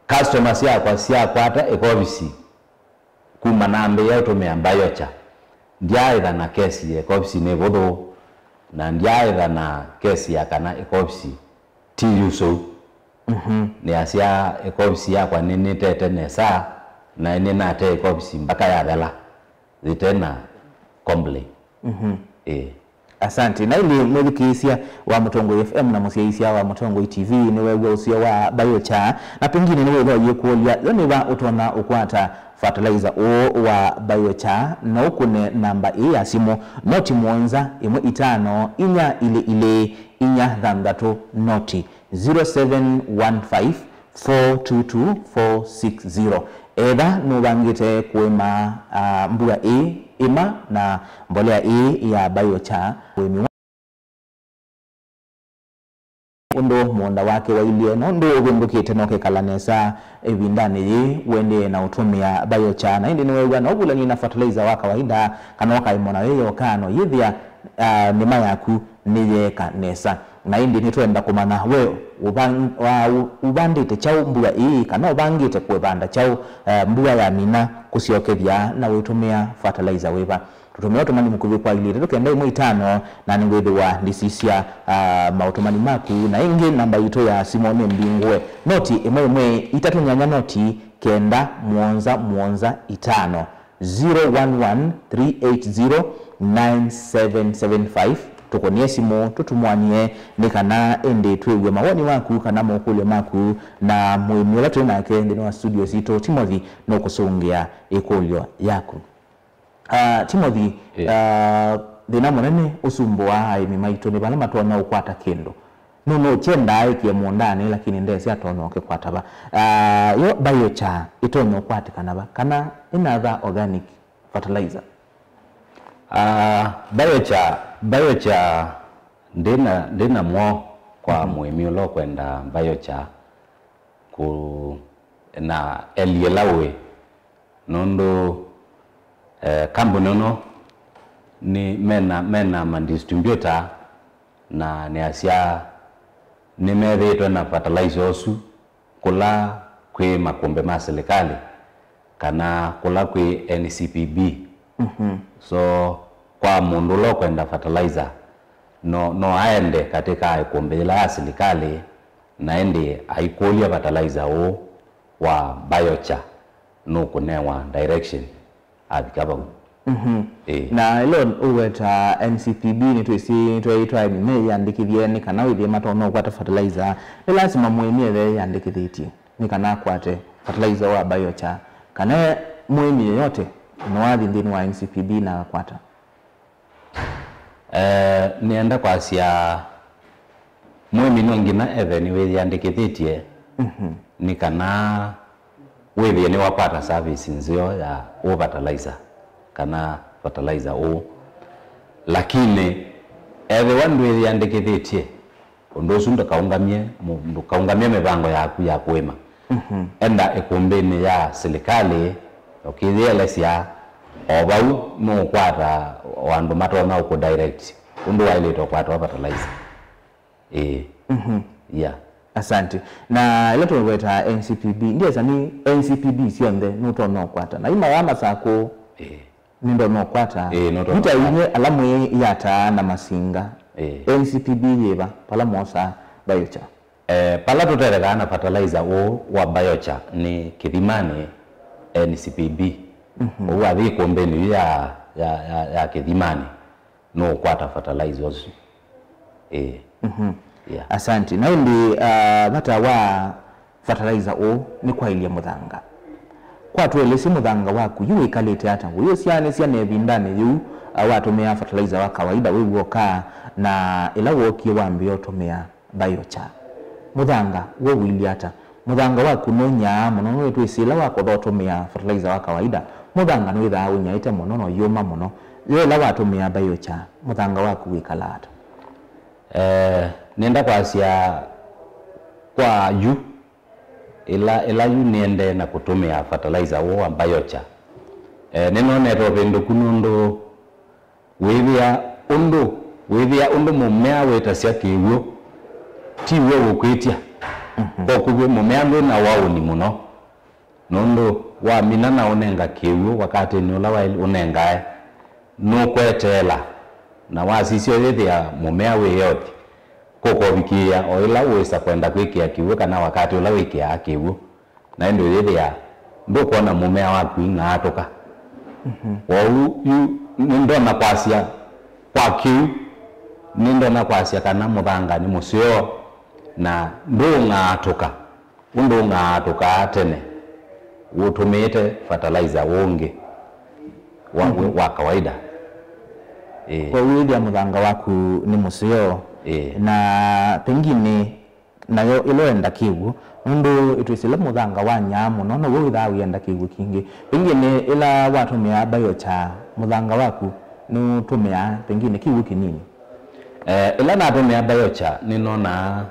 customer syakwa syakwata ĩkovisi kuma nambĩĩa ũtũmĩa biochar, ndyaaĩtha na kesi ya ĩkovisi nĩ ĩvũthũ, na ndyaaĩtha na kesi ya kana ĩkovisi ti yusũu. Mhm. Nĩasya ĩkovisi yakwa nĩnĩtete nesa, na nĩnatee ĩkovisi mbaka yathela yĩte na complain. Mhm. Ĩĩ. Asante. Na ĩndĩ mwĩthukĩĩsya wa Mũtongoi F M na mũsyaĩĩsya wa Mũtongoi T V nĩweew'a ũseo wa biochar, na pengine nĩwĩthwa ũyĩkũlya, yo nĩva ũtonya ũkwata fertilizer ũũ wa biochar? No ũkũne namba ĩĩ ya simũ, noti mũonza ĩmwe itano inya ilĩ ilĩ inya thanthatũ, noti zero seven one five four two two four six zero. Etha nũvangĩte kũĩma, ah, mbua ĩĩ, ĩma na mbolea ĩĩ ya biochar ũĩmi wa ũndũ mũũnda wake wailyĩ, na ũndũ ũvĩndũkĩte na ũkekala nesa ĩvindanĩ yĩĩ, ũendee na ũtũmĩa biochar. Na ĩndĩ nĩweew'a no ũvulany'e na fertilizer wa kawaida, kana ũkaĩmwa na wĩyoka no yĩthĩa, ah, nĩma yaku nĩyeeka nesa. Na ĩndĩ nĩtwenda kũmanya we ũvan-, wa-, ũ-, ũvandĩte kyaũ mbua ĩĩ, kana ũvangĩte kũvanda kyaũ, eh, mbua yamina kũsyokethya, na wĩtũmĩa fertilizer wĩva? Tũtũmĩa ũtũmani mũkuvĩ kwa ilĩ itatũ kenda ĩmwe itano, na nĩngwĩthĩwa ndĩsisya, ah, maũtũmani maku. Na ĩngĩ namba yitũ ya simũ nĩ mbingũe, noti ĩmwe ĩmwe itatũ nyanya noti kenda mũonza mũonza itano. Zero one one three eight zero nine seven seven five. Tũkũnĩe simũ, tũtũmũanĩe nĩ kana ĩndĩ twĩw'e mawoni maku kana mokũlyo maku, na mũĩmi ũla twĩ nake nthĩnĩ wa studio sitũ, Timothy, nũkũsũngĩa ĩkũlyo yaku. Ah, Timothy, Ĩĩ. ah, thĩna mũnene ũsumbũaa aĩmi maitũ nĩ vala matonya ũkwata kĩndũ. Nũndũ ũkyendaa ekĩe mũũndanĩ, lakini ndesĩ atonya ũkĩkwata va. Ah, yo biochar ĩtonya ũkwatĩkana va, kana ĩnatha organic fertilizer? Ah, biochar, biochar ndĩna, ndĩna mwo kwa mũĩmi ũla ũkwenda biochar kũ-, na elye ĩla ũĩ. Nũndũ, eh, kambuni ĩno nĩ mena, mena ma distributor, na nĩasya nĩmethĩĩtwe na fertilizer ũsu kũla kwĩ makũmbĩ ma silikalĩ kana kũla kwĩ N C P B. So, kwa mũndũ ũla ũkwenda fertilizer, no, no aende katĩ ka ĩkũmbĩ yĩla ya silikalĩ, na ĩndĩ aikũlya fertilizer ũũ wa Biochar, nũkũnewa direction avika vau. Ĩĩ. Na ĩla ũweta N C P B, nĩtwĩsĩ twaĩ twaĩmi meyĩandĩkĩthye nĩ kana wĩthĩe matonya ũkwata fertilizer. Nĩ lasima mũĩmi ethĩe eyĩandĩkĩthĩtye nĩ kana akwate fertilizer wa Biochar, kana mũĩmi yeyote no athi nthĩnĩ wa N C P B na akwata? Eh, nĩenda kwasya mũĩmi no nginya ethĩe nĩwĩyĩandĩkĩthĩtye nĩ kana wĩthĩe nĩwakwata service nzeo ya ũ fertilizer kana fertilizer ũũ. Lakini ethĩwa ndwĩyĩandĩkĩthĩtye, ũndũ ũsu ndũkaũngamye mũ-, ndũkaũngamye mĩvango yaku ya kũĩma. Enda ĩkũmbĩnĩ ya silikalĩ, ũkĩyĩelesya o vau, nũũkwata o andũ matonya ũkũ direct ũndũ waĩlĩte ũkwata fertilizer. Ĩĩ. Yeah. Asante. Na ĩla tũweta N C P B, ndyesa nĩ N C P B syonthe nũtonya ũkwata. Na ima ya Masakũ, ĩĩ, nĩndonya ũkwata. Ĩĩ, nũtonya. Vita ũkwata. Inywe ala mwĩ Yatta na Masinga, ĩĩ, N C P B yĩva vala mwosaa Biochar? Eh, pala tũtethekaa na fertilizer ũũ wa Biochar nĩ Kĩthimanĩ N C P B. Ũu wathi ĩkũmbĩnĩ yu ya, ya, ya, ya Kĩthimanĩ nũũkwata fertilizer ũsu. Ĩĩ. Yeah. Asante. Na ĩndĩ, ah, vata wa fertilizer ũũ nĩ kwaĩlya mũthanga. Kwa tũelesye mũthanga waku yu wĩkalĩte ata? Ũyũsyaanĩsya na ĩvindanĩ yĩu, ah, watũmĩaa fertilizer wa kawaida wĩ w'oka, na ĩla wookie wambĩĩa ũtũmĩa Biochar, mũthanga w'o ũilyĩ ata? Mũthanga waku nũnyaa mũno? Nũndũ twĩsĩ ĩla wakotha ũtũmĩa fertilizer wa kawaida, mũthanga nĩwĩthaa ũnyaĩte mũno na ũyũma mũno. Yo ĩla watũmĩa Biochar, mũthanga waku wĩkalaa ata? Eh, nĩenda kwasya kwa yu, ĩla, ĩla yu nĩendee na kũtũmĩa fertilizer ũũ wa Biochar, eh, nĩnonete ũvĩndũku nũndũ wĩthĩa ũndũ, wĩthĩa ũndũ mũmea wĩtasya kĩw'ũ, ti w'o ũkwĩtya. Kokuvĩ mũmea ndwĩ na waũni mũno. Nũndũ wamina na ũnenga kĩw'ũ wakatinĩ ũla waĩle ũnengae, nũkweteela, na wasisya ũyĩthĩa mũmea wĩ healthy, kũkovikĩĩa o ĩla ũĩsa kwenda kwĩkĩa kĩw'ũ kana wakati ũla wĩkĩaa kĩw'ũ, na ĩndĩ ũyĩthĩa ndũkwona mũmea waku ing'aatũka. Kwoou yu nĩndonya kwasya kwa kĩu, nĩndonya kwasya kana mũthanga nĩ mũseo na ndũng'aatũka. Ũndũ ũng'aatũkaa tene ũtũmĩĩte fertilizer ũngĩ wa, wa kawaida. Ĩĩ. Kwoou wĩthĩa mũthanga waku nĩ mũseo. Ĩĩ. Na pengine nayo ĩla ũenda kĩw'ũ, nũndũ ĩtwĩsĩ ĩla mũthanga wanyaa mũno, naw'o wĩthaa ũyenda kĩw'ũ kingĩ. Pengine ĩla watũmĩaa Biochar, mũthanga waku nũtũmĩaa pengine kĩw'ũ kĩnini? Eh, ĩla natũmĩa Biochar, nĩnonaa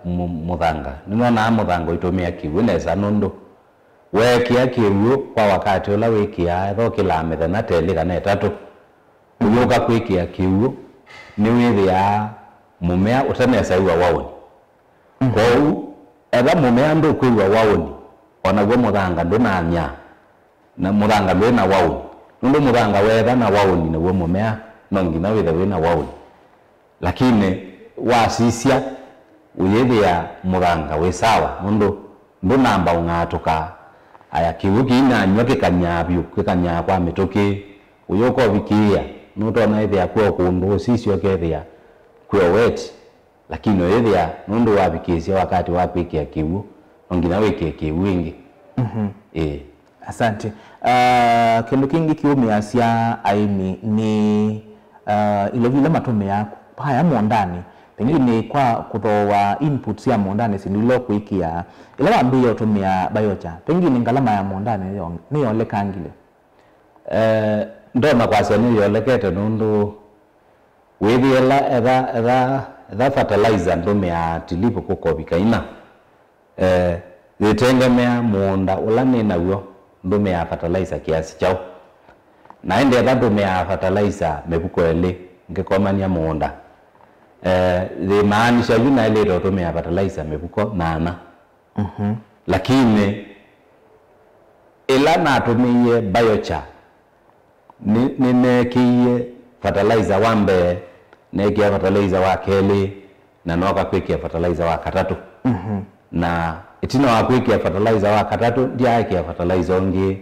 mũ-, mũthanga. Nĩnonaa mũthanga ũitũmĩa kĩw'ũ nesa nũndũ weekĩa kĩw'ũ kwa wakati ũla wĩkĩaa, ethĩwa ũkĩlaa mĩthenya ta ĩlĩ kana ĩtatũ, ũyũka kwĩkĩa kĩw'ũ, nĩwĩthĩaa mũmea ũtanesa ĩw'a waũni. Kwoou, etha mũmea ndũkwĩw'a waũni, o naw'o mũthanga ndũnanyaa. Na mũthanga ndwĩ na waũni. Nũndũ mũthanga weetha na waũni, naw'o mũmea no nginya wĩthe wĩ na waũni. Lakini wasisya, ũyĩthĩa mũthanga wĩ sawa, nũndũ ndũnamba ũng'aatũka. Aya, kĩw'ũ kĩinanywa kĩkanyaa vyũ, kĩkanyaa kwa mĩtũkĩ, ũyũka ũvikĩĩa, nũtonya ĩthĩa kwĩ o kũndũ ũsisya ũkethĩa kwĩ o wet. Lakini ũyĩthĩa nũndũ wavikĩĩsya wakati wa kwĩkĩa kĩw'ũ, no nginya wĩkĩe kĩw'ũ ĩngĩ. Ĩĩ. Asante. Ah, kĩndũ kĩngĩ kĩũmĩasya aĩmi nĩ, ah, ilovi ila matũmĩaa vaya mũũndanĩ, pengine kwa kũthooa inputs sya mũũndanĩ, syĩndũ ila ũkwĩkĩa. Ĩla wambĩĩe ũtũmĩa Biochar, pengine ngalama ya mũũndanĩ nĩyo-, nĩyolekangile? Eh, ndonya kwasya nĩyolekete nũndũ wĩthĩe ĩla etha, etha, etha fertilizer ndũmĩaa tilipu kũkovika ina. Eh, yĩtengemea mũũnda ũla nĩ naw'o, ndũmĩaa fertilizer kĩasi kyaũ. Na ĩndĩ etha ndũmĩaa fertilizer mĩvuko ĩlĩ ngĩkomany'a mũũnda, Eh, yĩmaanisha yu naĩlĩte ũtũmĩa fertilizer mĩvuko nana. Mhm. Lakini ĩla natũmĩie biochar, nĩ, nĩneekĩie fertilizer wa mbee, neekĩa fertilizer wa kelĩ, na nooka kwĩkĩa fertilizer wa katatũ. Mhm. Na ĩtina wa kwĩkĩa fertilizer wa katatũ, ndyaaĩkĩa fertilizer ũngĩ,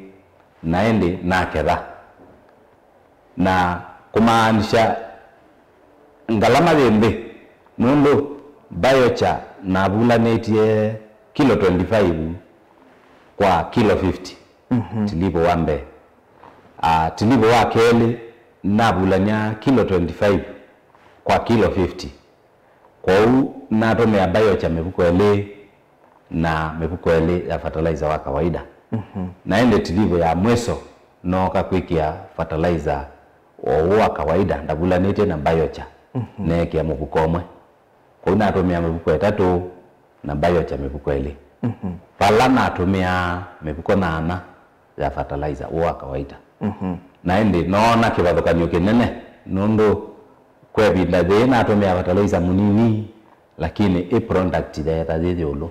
na ĩndĩ naketha. Na kũmaanisha ngalama yĩ nthĩ, nũndũ biochar navulanĩtye kilo twenty-five kwa kilo fifty, mhm, tilipũ wa mbee. Ah, tilipũ wa kelĩ navulany'a kilo twenty-five kwa kilo fifty. Kwoou natũmĩa biochar mĩvuko ĩlĩ na mĩvuko ĩlĩ ya fertilizer wa kawaida. Mhm. Na ĩndĩ tilipũ ya mwiso nooka kwĩkĩa fertilizer o ũũ wa kawaida, ndavulanĩtye na biochar, mhm, neekĩa mũvuko ũmwe. Kwoou natũmĩa mĩvuko ĩtatũ na biochar mĩvuko ĩlĩ. Mhm. Vala natũmĩaa mĩvuko nana ya fertilizer ũũ wa kawaida. Mhm. Na ĩndĩ noona kĩvathũkany'o kĩnene, nũndũ kwa ĩvinda yĩĩ natũmĩa fertilizer mũnini, lakini ĩ product yeetha yĩ ĩũlũ,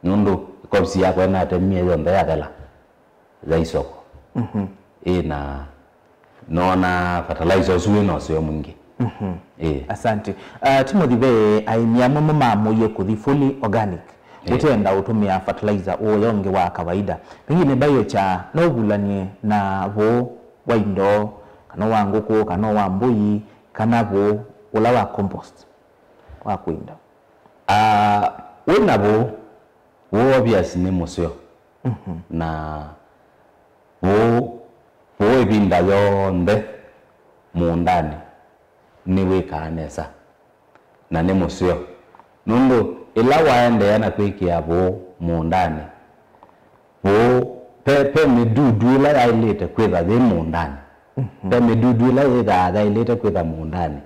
nũndũ ĩkovisi yakwa ĩnatemie yonthe yathela, ya isoko. Mhm. Ĩ na noona fertilizer ũsu wĩ na ũseo mwingĩ. Mhm. Ĩ. Asante. Uh, Timothy, ve aĩmi amwe mo maamũie kũthi fully organic, ĩ, ũteenda ũtũmĩa fertilizer ũũ ũngĩ wa kawaida. Pengine biochar no ũvulany'e na vũũ wa indo, kana wa ngũkũ, kana wa mbũi, kana vũũ ũla wa compost wa kũinda? Ah, wĩ na vũũ, vũũ obvious nĩ mũseo. Mhm. Na vũũ, vũũ ĩvinda yonthe mũũndanĩ nĩwĩkaa nesa na nĩ mũseo, nũndũ ĩla waendeea na kwĩkĩa vũũ mũũndanĩ, vũũ, ve, ve mĩdudu ĩla yaĩlĩte kwĩtha yĩ mũũndanĩ. Mhm. Ve mĩdudu ĩla yĩthaa yaĩlĩte kwĩtha mũũndanĩ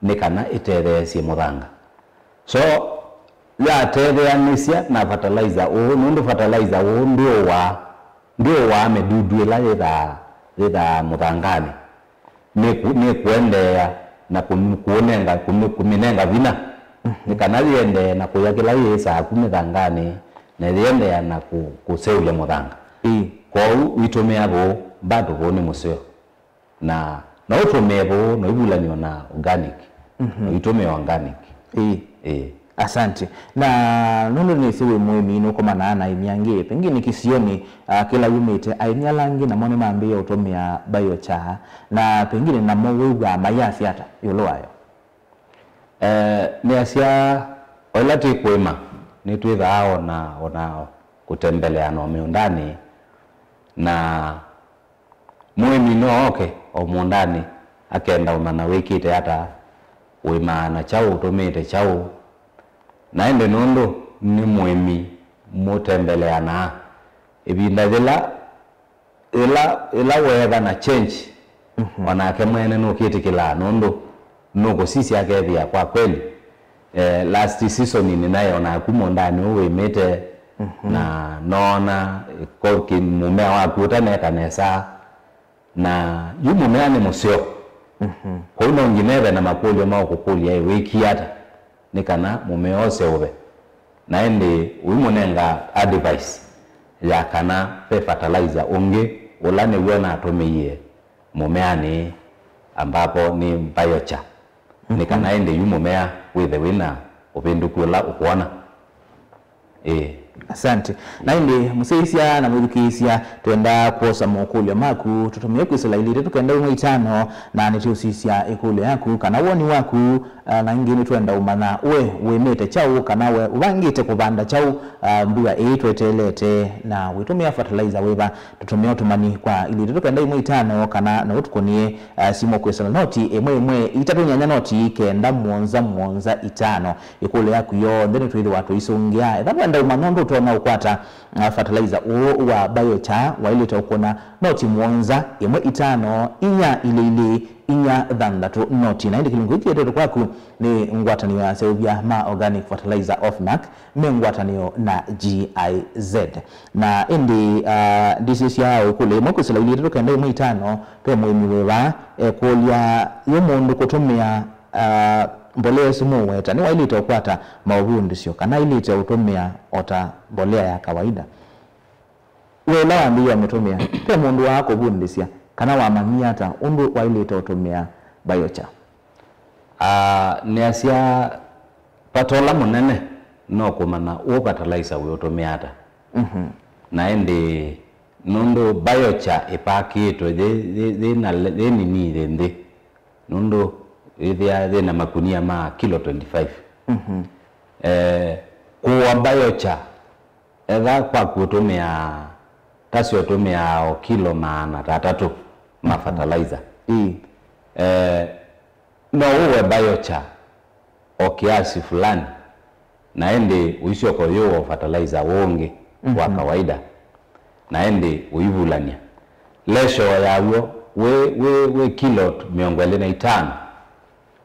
nĩ kana ĩtetheesye mũthanga. So, yatetheanĩsya na fertilizer ũũ, nũndũ fertilizer ũũ ndwĩũaa, ndwĩũaa mĩdudu ĩla yĩthaa, yĩthaa mũthanganĩ. Nĩ kũ-, nĩ kũendeea na kũm-, kũũnenga, kũmĩ-, kũmĩnenga vinya, mhm, nĩ kana yĩendee na kũya kĩla yĩĩsaa ku mĩthanganĩ, na yĩendeea na kũ-, kũseũvya mũthanga. Ĩĩ. Kwoou witũmĩa vũũ, bado vũũ nĩ mũseo. Na no ũtũmĩe vũũ, no ivulany'o na organic. Mhm. No itũmĩe organic. Ĩĩ. Ĩĩ. Asante. Na nũndũ nĩsĩ wĩ mũĩmi, nũkomanaa na aĩmi angĩ, pengine kĩsionĩ, ah, kĩla wumĩte, aĩmi ala angĩ namo nĩmambĩĩe ũtũmĩa biochar, na pengine namo wĩw'aa mayasya ata ĩũlũ wayo? Eh, nĩasya, o ĩla twĩ kũĩma, nĩtwĩthaa ona, ona kũtembeleana o mĩũndanĩ, na mũĩmi no oke o mũũndanĩ akenda ũmanya wĩkĩte ata, ũĩmaa na kyaũ, ũtũmĩĩte kyaũ. Na ĩndĩ nũndũ nĩ mũĩmi mũtembeleanaa, ĩvinda yĩla, yĩla, yĩla weethana change, mhm, o nake mwene nũkĩtĩkĩlaa, nũndũ nũkũsisya akethĩa kwa kweli, eh, last season nĩnaĩ o naku mũũndanĩ ũũ wĩmĩte, mhm, na noona ko-, kĩ-, mũmea waku ũtaneka nesa, na yu mũmea nĩ mũseo. Mhm. Kwoou no nginya eve na makũlyo ma ũkũkũlya, ĩ, wĩkie ata nĩ kana mũmea ũseũve? Na ĩndĩ ũimũnenga advice ya kana ve fertilizer ũngĩ ũla nĩw'o natũmĩie mũmeanĩ, ambapo nĩ biochar, nĩ kana ĩndĩ yu mũmea wĩthe wĩna ũvĩndũku ũla ũkwona. Ĩĩ. Asante. Na ĩndĩ mũsyaĩĩsya na mwĩthukĩĩsya, twenda kwosa mokũlyo maku, tũtũmĩe kwĩsĩla ilĩ itatũ kenda ĩmwe itano, na nĩtũũsisya ĩkũlyo yaku kana woni waku, ah, na ĩngĩ nĩtwenda ũmanya we wĩmĩte kyaũ kana we ũvangĩte kũvanda kyaũ, ah, mbua ĩĩ tweteelete, na wĩtũmĩa fertilizer wĩva. Tũtũmĩa ũtũmani kwa ilĩ itatũ kenda ĩmwe itano, kana no ũtũkũnĩe, ah, simũ kwĩsĩla noti ĩmwe ĩmwe itatũ nyanya noti kenda mũonza mũonza itano. Ĩkũlyo yaku yonthe nĩtwĩthĩwa tũisũngĩa. Ethĩwa wenda ũmanya ũndũ ũtonya ũkwata, ah, fertilizer ũũ wa biochar, waĩlĩte ũkũna noti mũonza, ĩmwe itano, inya ilĩ ilĩ, inya thanthatũ noti. Na ĩndĩ kĩlungu kĩĩ kĩetetwe kwaku nĩ ngwatanĩo ya aseũvya ma organic fertilizer, OFNAC, me ngwatanĩo na G I Z. Na ĩndĩ, ah, ndisisya ĩkũlyo ĩmwe kwĩsĩla ilĩ itatũ kenda ĩmwe itano, ve mũĩmi wĩva ekũlya, yu mũndũ kũtũmĩa, ah, mbolea ĩsu mũũweta nĩwaĩlĩte ũkwata maũvundĩsyo kana aĩlĩte ũtũmĩa o ta mbolea ya kawaida? We ũla wambĩĩe ũmĩtũmĩa, ve mũndũ waakũvundĩsya kana wamanyie ata ũndũ waĩlĩte ũtũmĩa biochar? Ah, nĩasya vata ũla mũnene no kũmanya ũ fertilizer wĩũtũmĩa ata. Mhm. Na ĩndĩ nũndũ biochar ĩpakĩtwe yĩ, yĩ, yĩ, na, yĩ nini yĩ nthĩ, nũndũ yĩthĩa yĩ na makunia ma kilo twenty-five. Mhm. Eh, kũwa biochar, etha kwaku ũtũmĩaa, ta syo ũtũmĩaa o kilo maana tatatũ ma fertilizer. Ĩĩ. Eh, no ũwe biochar o kiasi fulani, na ĩndĩ ũisyoka ũyũwa fertilizer ũũ ũngĩ wa kawaida, na ĩndĩ ũivulany'a. Ratio yaw'o wĩ, wĩ, wĩ kilo mĩongo ĩlĩ na itano,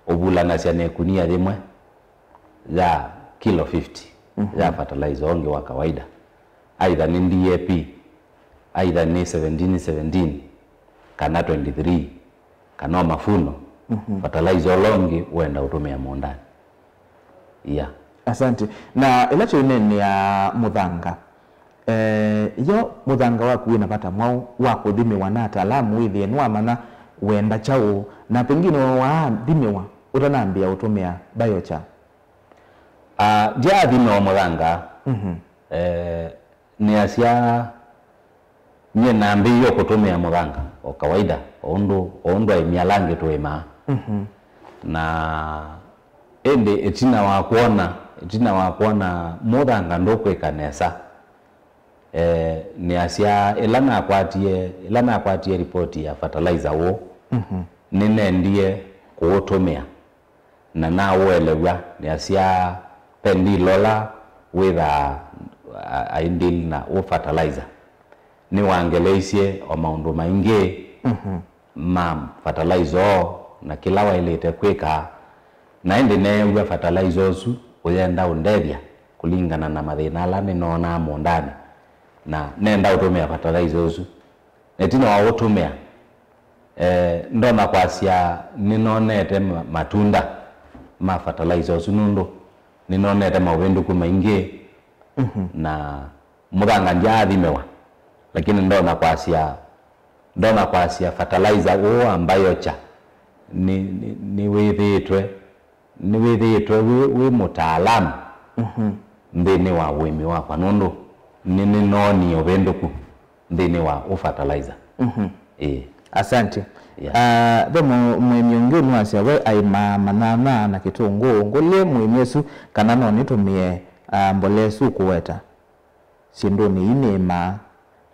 ũvulanasya na ĩkunia yĩmwe ya kilo fifty ya fertilizer ũngĩ wa kawaida, either nĩ D A P, either nĩ seventeen seventeen, kana twenty-three, kana o mavuno, fertilizer ũla ũngĩ ũenda ũtũmĩa mũũndanĩ. Yeah. Asante. Na ĩla tũineenea mũthanga, eh, yo mũthanga waku wĩna vata mwaũ wa kũthimĩwa na ataalamu wĩthĩe nĩwamanya wenda kyaũ, na pengine waathimĩwa ũtanambĩĩa ũtũmĩa biochar? Ah, ndyaathima o mũthanga. Mhm. Eh, nĩasya nyie nambĩĩie o kũtũmĩa mũthanga o kawaida, o ũndũ, o ũndũ aĩmi ala angĩ tũĩmaa. Mhm. Na ĩndĩ ĩtina wa kwona, ĩtina wa kwona mũthanga ndũkwĩka nesa, eh, nĩasya ĩla nakwatie, ĩla nakwatie ripoti ya fertilizer ũũ, mhm, nĩnendie kũũtũmĩa. Na naũelew'a, nĩasya ve ndila ũla wĩthaa a- aindil na ũ fertilizer. Nĩwangeleisye o maũndũ maingĩ, mhm, ma fertilizer ũũ na kĩla waĩlĩte kwĩka, na ĩndĩ neew'a fertilizer ũsu ũyenda ũndethya kũlingana na mathĩna ala nĩnoonaa mũũndanĩ, na nenda ũtũmĩa fertilizer ũsu. Na ĩtina wa ũtũmĩa, eh, ndonya kwasya nĩnonete ma- matunda ma fertilizer ũsu, nũndũ nĩnonete maũvĩndũku maingĩ, mhm, na mũthanga ndyaathimĩwa, lakini ndonya kwasya, ndonya kwasya fertilizer ũũ wa biochar nĩ, nĩ, nĩwĩthĩĩtwe nĩwĩthĩĩtwe wĩ, wĩ mũtaalamu, mhm, nthĩnĩ wa ũĩmi wakwa, nũndũ nĩ, nĩnoonie ũvĩndũku nthĩnĩ wa ũ fertilizer. Mhm. Ĩĩ. Asante. Yeah. Ah, ve mũ- mũĩmi ũngĩ ũnũasya we aĩmaa manyanya na kĩtũngũũ. Ngũlye mũĩmi ũsu kana no nĩtũmĩe, ah, mbolea ĩsu ũkũweta syĩndũnĩ ii nĩĩmaa,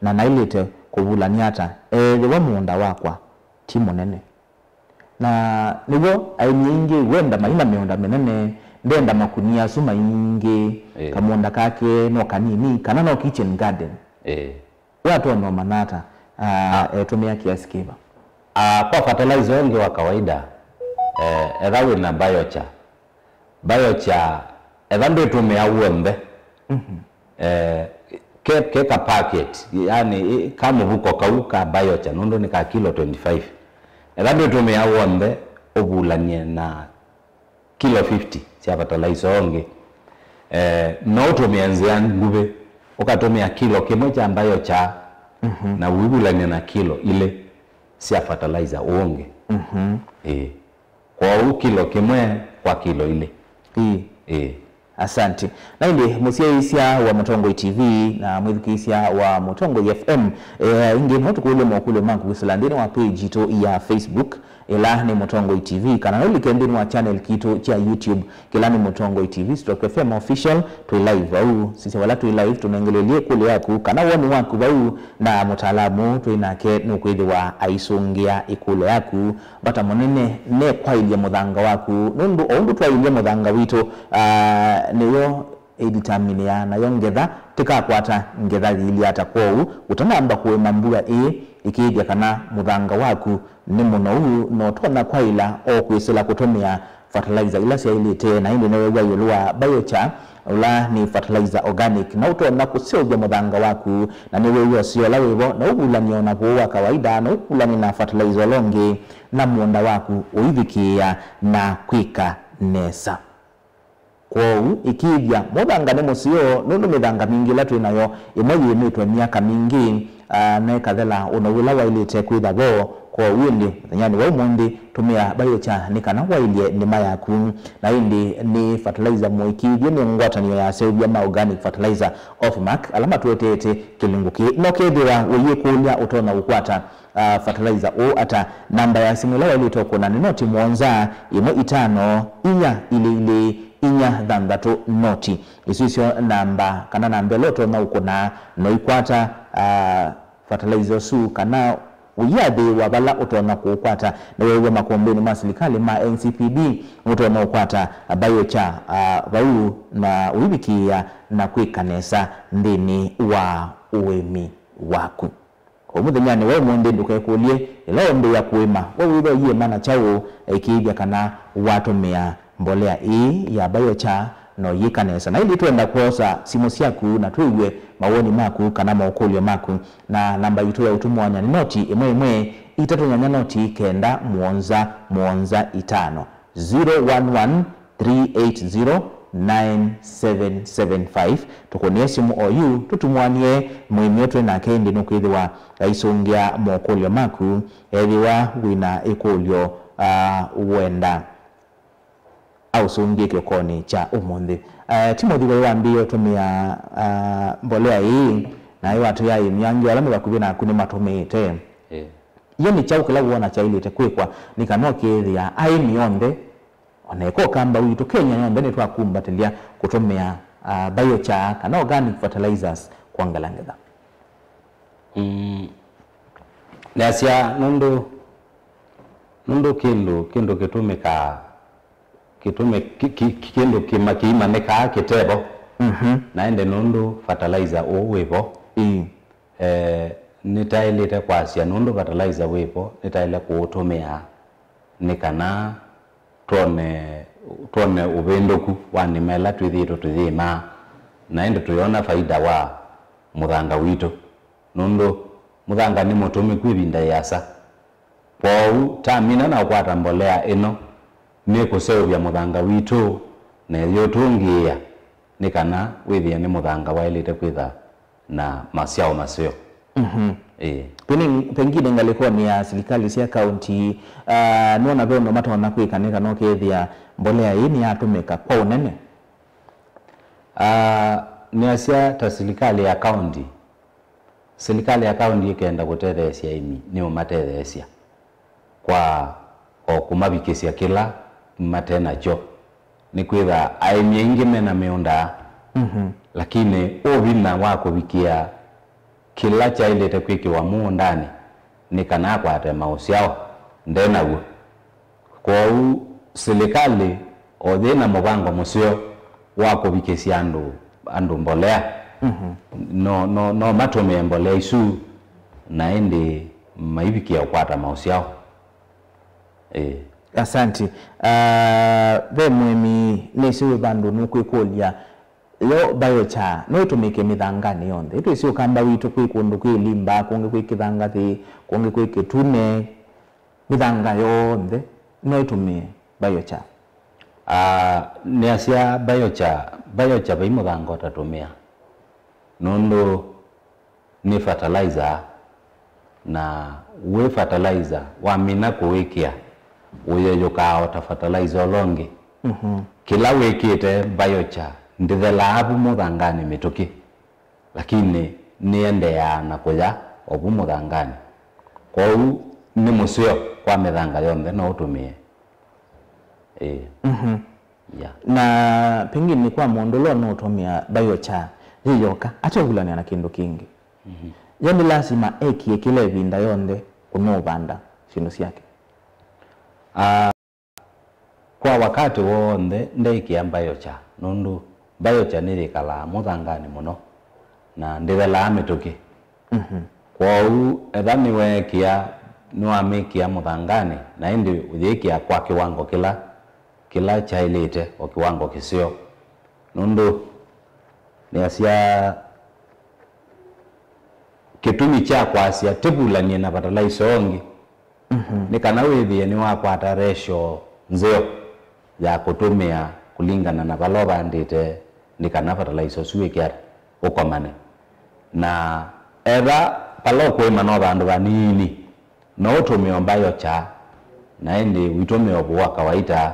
na naĩlĩte kũvulany'a ata ethĩwa mũũnda wakwa ti mũnene? Na nĩw'o aĩmi aingĩ wenda mai na mĩũnda mĩnene, ndenda makunia asu maingĩ, ĩĩ, kamũũnda kake no kanini, kana no kitchen garden. Ĩĩ. We atonya ũmanya ata, ah, etũmĩa kiasi kĩva? Ah, kwa fertilizer ũngĩ wa kawaida, eh, etha wĩ na biochar, biochar, etha ndwĩtũmĩa w'onthe, mhm, eh, ke, ke ka packet, yani, ĩ, ka mũvuko kau ka biochar, nũndũ nĩ ka kilo twenty-five. Etha ndwĩtũmĩa w'onthe, ũvulany'e na kilo fifty sya fertilizer ũngĩ. Eh, no ũtũmĩe nzĩa nguvĩ, ũkatũmĩa kilo kĩmwe kya biochar, mhm, na ũivulany'a na kilo ilĩ sya fertilizer ũũ ũngĩ. Mhm. Ĩĩ. Kwoou kilo kĩmwe kwa kilo ilĩ. Ĩĩ. Ĩĩ. Asante. Na ĩndĩ mũsyaĩĩsya wa Mũtongoi T V na mwĩthukĩĩsya wa Mũtongoi F M, eh, ĩngĩ no tũkũlye mokũlyo maku kwĩsĩla nthĩnĩ wa page yitũ ya Facebook, ĩla nĩ Mũtongoi T V, kana no ũlike nthĩnĩ wa channel kitũ kya YouTube, kĩla nĩ Mũtongoi T V stroke F M Official. Twĩ live vau. Sisya vala twĩ live, tũnengelelye ĩkũlyo yaku kana woni waku vau, na mũtaalamu twĩ nake nũkwĩthĩwa aisũngĩa ĩkũlyo yaku. Vata mũnene ne kwaĩlya mũthanga waku, nũndũ o ũndũ twaĩlya mũthanga witũ, ah, nĩyo ĩdeterminĩaa nayo ngetha. Tĩkakwata ngetha yĩilye ata? Kwoou ũtanamba kũĩma mbua ĩĩ, ĩkĩĩthya kana mũthanga waku nĩ mũnou, na ũtonya kwaĩla o kwĩsĩla kũtũmĩa fertilizer ila syaĩlĩte. Na ĩndĩ nĩweew'a ĩũlũ wa biochar, ũla nĩ fertilizer organic, na ũtonya kũseũvya mũthanga waku, na nĩweew'a ũseo ũla wĩvo, na ũvulany'e o na kũũ wa kawaida, na ũvulany'e na fertilizer ũla ũngĩ, na mũũnda waku ũithikĩĩa na kwĩka nesa. Kwoou, ĩkĩĩthya mũthanga nĩ mũseo, nũndũ mĩthanga mingĩ ĩla twĩ nayo, ĩmwe yĩĩmĩtwe myaka mingĩ, ah, na ĩkathela ũnou ũla waĩlĩte kwĩtha vo. Kwoou ĩndĩ, mũthenyanĩ wa ũmũnthĩ, tũmĩa biochar nĩ kana waĩlye nĩma yaku. Na ĩndĩ nĩ fertilizer mũĩkĩĩthye nĩ ngwatanĩo ya aseũvya ma Organic Fertilizer, OFMAC, ala matũeteete kĩlungu kĩĩ. No kethĩwa ũyĩkũlya ũtonya ũkwata, ah, fertilizer ũũ ata? Namba ya simũ ĩla waĩlĩte ũkũna nĩ noti mũonza ĩmwe itano inya ilĩ ilĩ inya thanthatũ noti. Isu isyo namba, kana namba ĩla ũtonya ũkũna, no ikwata, ah, fertilizer ũsu, kana ũiathĩĩwa vala ũtonya kũũkwata. Nĩweew'a makombeni ma silikalĩ ma N C P B, ũtonya ũkwata biochar, ah, vau na ũivikĩĩa na kwĩka nesa nthĩnĩ wa ũĩmi waku. Kwoou mũthenyanĩ wa ũmũnthĩ ndũkekũlye ĩla ũmbĩĩa kũĩma, we wĩthwa ũyĩĩma na kyaũ, ĩkĩĩthya kana watũmĩa mbolea ĩĩ ya biochar no yĩka nesa. Na ĩndĩ twenda kwosa simũ syaku na twĩw'e mawoni maku kana mokũlyo maku. Na namba yitũ ya ũtũmũany'a nĩ noti ĩmwe ĩmwe itatũ nyanya noti kenda mũonza mũonza itano. Zero one one, three eight zero, nine seven seven five. Tũkũnĩe simũ oyu, tũtũmũany'e mũĩmi ũtwĩ nake, ĩndĩ nũkwĩthĩwa aisũngĩa mokũlyo maku, ethĩwa wĩna ĩkũlyo, ah, wenda aũsũngĩe kĩokonĩ kya ũmũnthĩ. Eh, Timothy waĩ wambĩĩe ũtũmĩa, ah, mbolea ĩĩ, na ĩ watwĩa aĩmi angĩ ala me vakuvĩ naku nĩmatũmĩĩte. Eh. Yo nĩ kyaũ kĩla wona kyaĩlĩte kwĩkwa nĩ kana ũkĩĩthĩa aĩmi onthe, o na eka Ũkamba witũ, Kenya yonthe nĩtwakumbatĩlya kũtũmĩa, ah, biochar kana organic fertilizers kwongela ngetha? Mm, nasya nũndũ, nũndũ kĩndũ, kĩndũ kĩtũmĩkaa, kĩtũmĩ-, ki-, ki-, kĩndũ kĩma-, kĩimanĩkaa kĩtevo. Mhm. Na ĩndĩ nũndũ fertilizer ũũ wĩvo, Ĩĩ. eh, nĩtaĩlĩte kwasya nũndũ fertilizer wĩvo nĩtaĩle kũũtũmĩa nĩ kana twone, twone ũvĩndũku wa nĩma ĩla twĩthĩĩtwe tũyĩmaa, na ĩndĩ tũyona faida wa mũthanga witũ, nũndũ mũthanga nĩ mũtũmĩku ĩvinda yĩasa. Kwoou, tamina na ũkwata mbolea ĩno, nĩkũseũvya mũthanga witũ na ĩyũtũngĩĩa nĩ kana wĩthĩe nĩ mũthanga waĩlĩte kwĩtha na masyaũ maseo. Mhm. Ĩĩ. Pengine, pengine ngalĩkonĩ ya silikalĩ sya kaunti, ah, nĩwona ve ũndũ matonya kwĩka nĩ kana ũkethĩa mbolea ĩĩ nĩyatũmĩka kwa ũnene? Ah, nĩasya ta silikalĩ ya kaunti, silikalĩ ya kaunti ĩkenda kũtetheesya aĩmi, nĩũmatetheesya kwa o kũmavikĩsya kĩla mate nakyo. Nĩkwĩtha aĩmi aingĩ mena mĩũnda, Mhm. lakini ũvinya wa kũvikĩa kĩla kyaĩlĩte kwĩkĩwa mũũndanĩ nĩ kana akwate maũsyao ndenaw'o. Kwoou silikalĩ o yĩ na mũvango mũseo wa kũvikĩsya andũ, andũ mbolea, Mhm. no, no, no matũmĩe mbolea isu na ĩndĩ maivikĩa ũkwata maũsyao. Ĩĩ. Asanti. Ah, ve mũĩmi nĩsĩ wĩ vandũ nũkwĩkũlya, yo biochar no ĩtũmĩke mĩthanganĩ yonthe? Ĩtwĩsĩ Ũkamba witũ kwĩ kũndũ kwĩ limba, kũngĩ kwĩ kĩthangathĩ, kũngĩ kwĩ kĩtune. Mĩthanga yonthe no ĩtũmĩe biochar? Ah, nĩasya biochar, biochar vai mũthanga ũtatũmĩa, nũndũ nĩ fertilizer, na wĩ fertilizer wamina kũwĩkĩa, ũyeyũkaa o ta fertilizer ũla ũngĩ. Mhm. Kĩla wĩkĩte biochar ndĩthelaa vu mũthanganĩ mĩtũkĩ, lakini nĩendeeaa na kũya o vu mũthanganĩ. Kwoou nĩ mũseo kwa mĩthanga yonthe no ũtũmĩe. Ĩĩ. Mhm. Yeah. Na pengine kwa mũndũ ũla ũnũũtũmĩa biochar yĩ yoka, ateũvulany'a na kĩndũ kĩngĩ, Mhm. yo nĩ lasima ekĩe kĩla ĩvinda yonthe ũnũũvanda syĩndũ syake? Ah, Kwa wakati w'onthe ndeĩkĩa biochar, nũndũ biochar nĩyĩkalaa mũthanganĩ mũno na ndĩthelaa mĩtũkĩ. Mhm. Kwoou, etha nĩweekĩa, nĩwamĩkĩa mũthanganĩ, na ĩndĩ ũyĩkĩa kwa kĩwango kĩla, kĩla kyaĩlĩte, o kĩwango kĩseo. Nũndũ nĩasya kĩtumi kya kwasya tĩvulany'e na fertilizer ũngĩ, Mhm. nĩ kana wĩthĩe nĩwakwata ratio nzeo ya kũtũmĩa kũlingana na vala ũvandĩte, nĩ kana fertilizer ũsu wĩke ata, ũkomane. Na etha vala ũkũĩma no vandũ vanini, no ũtũmĩe o biochar, na ĩndĩ ũitũmĩa ũvũ wa kawaita,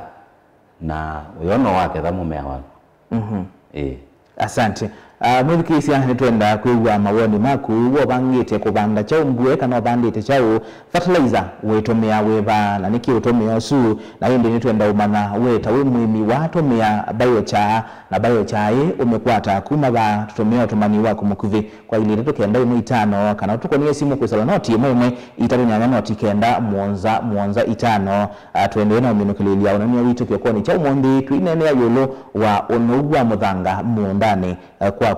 na ũyo no waketha mũmea waku. Mhm. Ĩĩ. Asante. Ah, mwĩthukĩĩsya, nĩtwenda kwĩw'a mawoni maku. Wovangĩte kũvanda kyaũ mbue kana ũvandĩte kyaũ? Fertilizer wĩtũmĩa wĩva, na nĩkĩ ũtũmĩa ũsu? Na ĩndĩ nĩtwenda ũmanya we ta wĩ mũĩmi watũmĩa biochar, na biochar ĩ ũmĩkwata kuma va? Tũtũmĩa ũtũmani waku mũkuvĩ kwa ilĩ itatũ kenda ĩmwe itano, kana ũtũkũnĩe simũ kwĩsĩla noti ĩmwe ĩmwe itatũ nyanya noti kenda mũonza mũonza itano. Ah, tũendee na ũminũkĩlĩlya ũneenea witũ kĩokonĩ kya ũmũnthĩ, twĩineenea ĩũlũ wa ũnou wa mũthanga mũũndanĩ, eh, kwaku.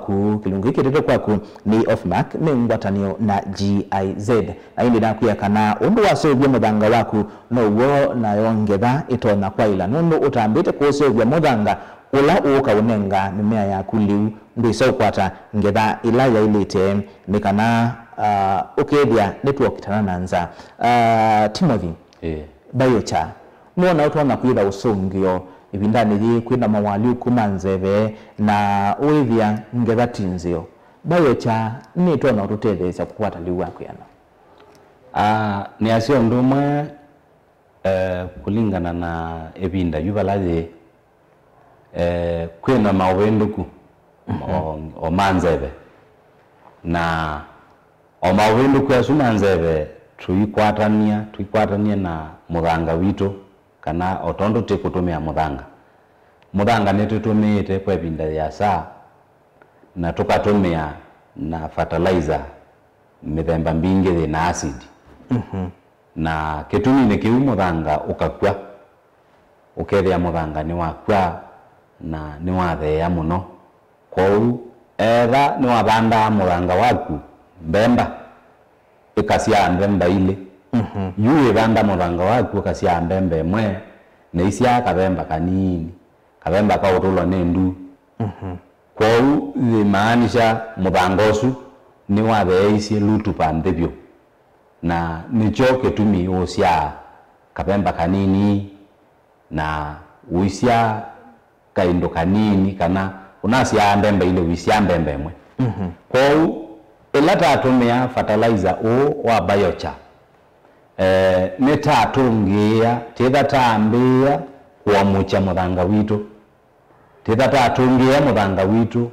Kĩlungu kĩĩ kĩtetwe kwaku nĩ Ofmark me ngwatanĩo na G I Z. Na ĩndĩ nakwĩa kana ũndũ waseũvya mũthanga waku now'o nayo ngetha ĩtonya kwaĩla, nũndũ ũtambĩte kũũseũvya mũthanga ũla ũũka ũnenga mĩmea yaku lĩu, ndwĩsa ũkwata ngetha ĩla yaĩlĩte, nĩ kana, ah, ũkethĩa nĩtwokitana na nza. Ah, Timothy, Ĩĩ. Biochar, nũona ũtonya kwĩtha ũsũngĩo ĩvindanĩ yĩĩ kwĩna mawalyũku ma nzeve na ũĩthĩa ngetha ti nzeo? Biochar nĩtonya ũtũtetheesya kũkwata lĩu wa kwĩana? Ah, nĩasya ũndũ ũmwe, eh, kũlingana na ĩvinda yu vala yĩĩ, eh, kwĩna maũvĩndũku o, o ma nzeve, na o maũvĩndũku asu ma nzeve tũikwatany'a, tũikwatany'a na mũthanga witũ, kana o tondũ tĩkũtũmĩa mũthanga. Mũthanga nĩtũtũmĩĩte kwa ĩvinda yĩasa, na tũkatũmĩa na fertilizer mĩthemba mbingĩ yĩ na acid. Mhm. Na kĩtuminĩ kĩu mũthanga ũkakw'a, ũkethĩa mũthanga nĩwakw'a na nĩwatheea mũno. Kwoou, etha nĩwavandaa mũthanga waku mbemba, ĩkasyaa mbemba ilĩ. Mhm. Yu wĩvanda mũthanga waku ũkasyaa mbemba ĩmwe, na isyaa kavemba kanini, kavemba kaũtũlwa nĩ ndu. Mhm. Kwoou yĩmaanisha mũthanga ũsu nĩwatheeisye lutupa nthĩ vyũ, na nĩkyo kĩtumi ũsyaa kavemba kanini na ũisyaa kaĩndũ kanini, kana ũnasyaa mbemba ilĩ ũisyaa mbemba ĩmwe. Mhm. Kwoou ĩla tatũmĩa fertilizer ũũ wa biochar, eh, nĩtatũngĩĩa, tĩtha tambĩĩa kũamũkya mũthanga witũ. Tĩtha tatũngĩĩa mũthanga witũ,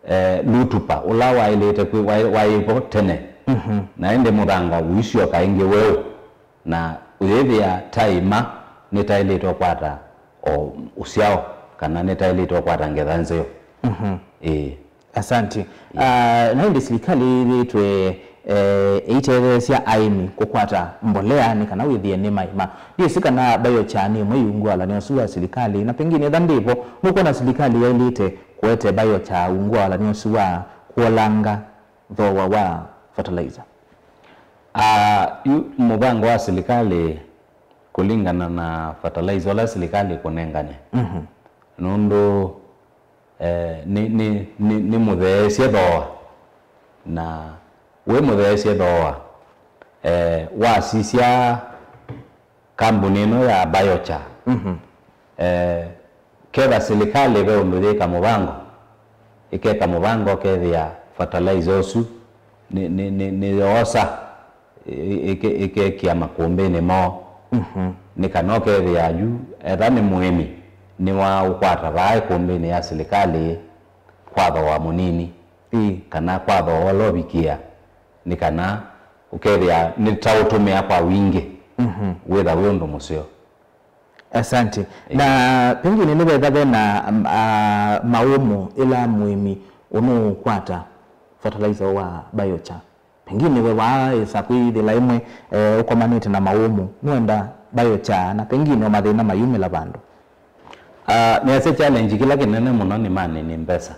eh, lutupa ũla waĩlĩte kwĩ-, waĩ-, waĩ vo tene. Mhm. Na ĩndĩ mũthanga ũisyoka ĩngĩ weũ, na ũyĩthĩa taĩma nĩtaĩlĩte ũkwata o ũsyao, kana nĩtaĩlĩte ũkwata ngetha nzeo. Mhm. Ĩĩ. Asante. Ah, na ĩndĩ silikalĩ yĩthĩĩtwe, eh, ĩitetheesya aĩmi kũkwata mbolea nĩ kana wĩthĩe nĩmaĩma. Ndyĩsĩ kana biochar nĩ ĩmwe iungu wa ũlanĩ ũsu wa silikalĩ, na pengine etha ndĩvo, nũkwona silikalĩ yaĩlĩte kũete biochar ungu wa ũlanĩ ũsu wa kũolanga thooa wa fertilizer? Ah, yu mũvango wa silikalĩ kũlingana na fertilizer ũla silikalĩ ĩkũnengane. Mhm. Nũndũ eh, nĩ, nĩ, nĩ, nĩ mũtheesye thooa. Na wĩ mũtheesye thooa, eh, wasisya kambuni ĩno ya biochar, mhm, eh, ketha silikalĩ ve ũndũ yĩka mũvango, ĩkeka mũvango ũkethĩa fertilizer ũsu nĩ, nĩ, nĩ, nĩyoosa ĩ-, ĩke-, ĩkekĩa makũmbĩnĩ moo. Mhm. Nĩ kana ũkethĩa yu etha nĩ mũĩmi, nĩwaũkwata vaa ĩkũmbĩnĩ ya silikalĩ kwa thooa mũnini, ĩĩ, kana kwa thooa ũla ũvikĩa, nĩ kana ũkethĩa nĩtaũtũmĩa kwa wingĩ, mhm, wĩtha wĩ ũndũ mũseo. Asante. Ĩĩ. Na pengine nĩvetha vena, um, ah, maũmũ ĩla mũĩmi ũnũũkwata fertilizer wa biochar? Pengine we waaĩsa kwĩyĩthĩla ĩmwe, eh, ũkomanĩte na maũmũ, nũenda biochar, na pengine o mathĩna mayumĩla vandũ. Ah, nĩasya challenge kĩla kĩnene mũno nĩ manini mbesa.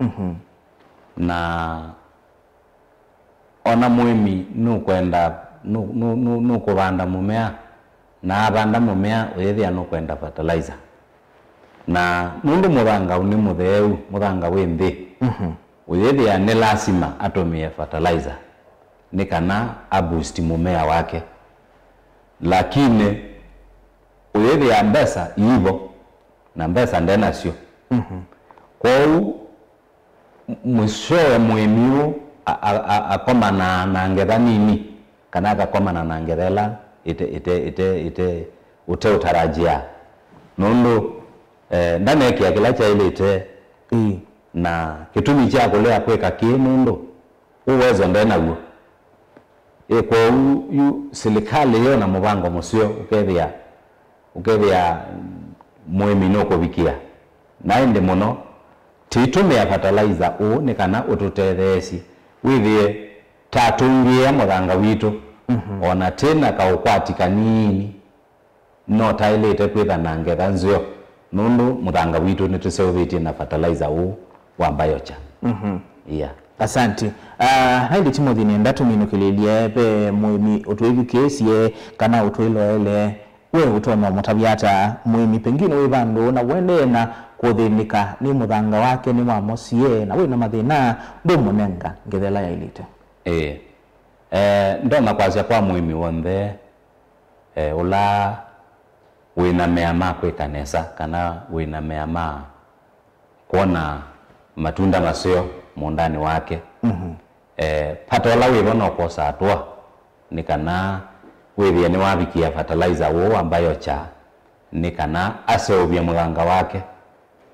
Mhm. Na ona mũĩmi nũkwenda, nũ-, nũ-, nũ-, nũkũvanda mũmea, na avanda mũmea ũyĩthĩa nũkwenda fertilizer. Na nũndũ mũthanga nĩ mũtheeu, mũthanga wĩ nthĩ, mhm, ũyĩthĩa nĩ lasima atũmĩe fertilizer nĩ kana a boost mũmea wake. Lakini ũyĩthĩa mbesa iivo, na mbesa nde nasyo. Mhm. Kwoou, m-, mwishowe mũĩmi ũũ a-, a-, a-, akomanaa na ngetha nini, kana akakomana na ngetha ĩla ĩte, ĩte, ĩte, ĩte, ũteũtarajĩa, nũndũ, eh, ndanekĩa kĩla kyaĩlĩte. Ĩĩ. Na kĩtumi kya kũlea kwĩka kĩĩ nũndũ ũwezo nde naw'o. Ĩ, kwoou yu silikalĩ yĩ na mũvango mũseo ũkethĩa, ũkethĩa mũĩmi nũkũvikĩa. Na ĩndĩ mũno, tĩtũmĩa fertilizer ũũ nĩ kana ũtũtetheesye wĩthĩe tatũngĩĩa mũthanga witũ, mhm, o na tĩ na kaũkwati kanini. No taĩlĩte kwĩtha na ngetha nzeo, nũndũ mũthanga witũ nĩtũseũvĩtye na fertilizer ũũ wa biochar. Mhm. Yeah. Asanti. Ah, na ĩndĩ Timothy, nenda tũminũkĩlĩlye, ve mũĩmi ũtwĩthukĩĩsye kana ũtwĩloele, we ũtonya ũmũtavya ata mũĩmi pengine wĩ vandũ na ũendee na kũthĩnĩka nĩ mũthanga wake nĩ wa mũsyĩ na wĩ na mathĩna, ndũmũnenga ngetha ĩla yaĩlĩte? Ĩĩ. Eh, ndonya kwasya kwa mũĩmi w'onthe, eh, ũla wĩ na mea ma kwĩka nesa, kana wĩ na mea ma kwona matunda maseo mũũndanĩ wake. Mhm. Eh, vata ũla wĩvo no kwosa atũa, nĩ kana wĩthĩe nĩwavikĩa fertilizer ũũ wa biochar, nĩ kana aseũvye mũthanga wake,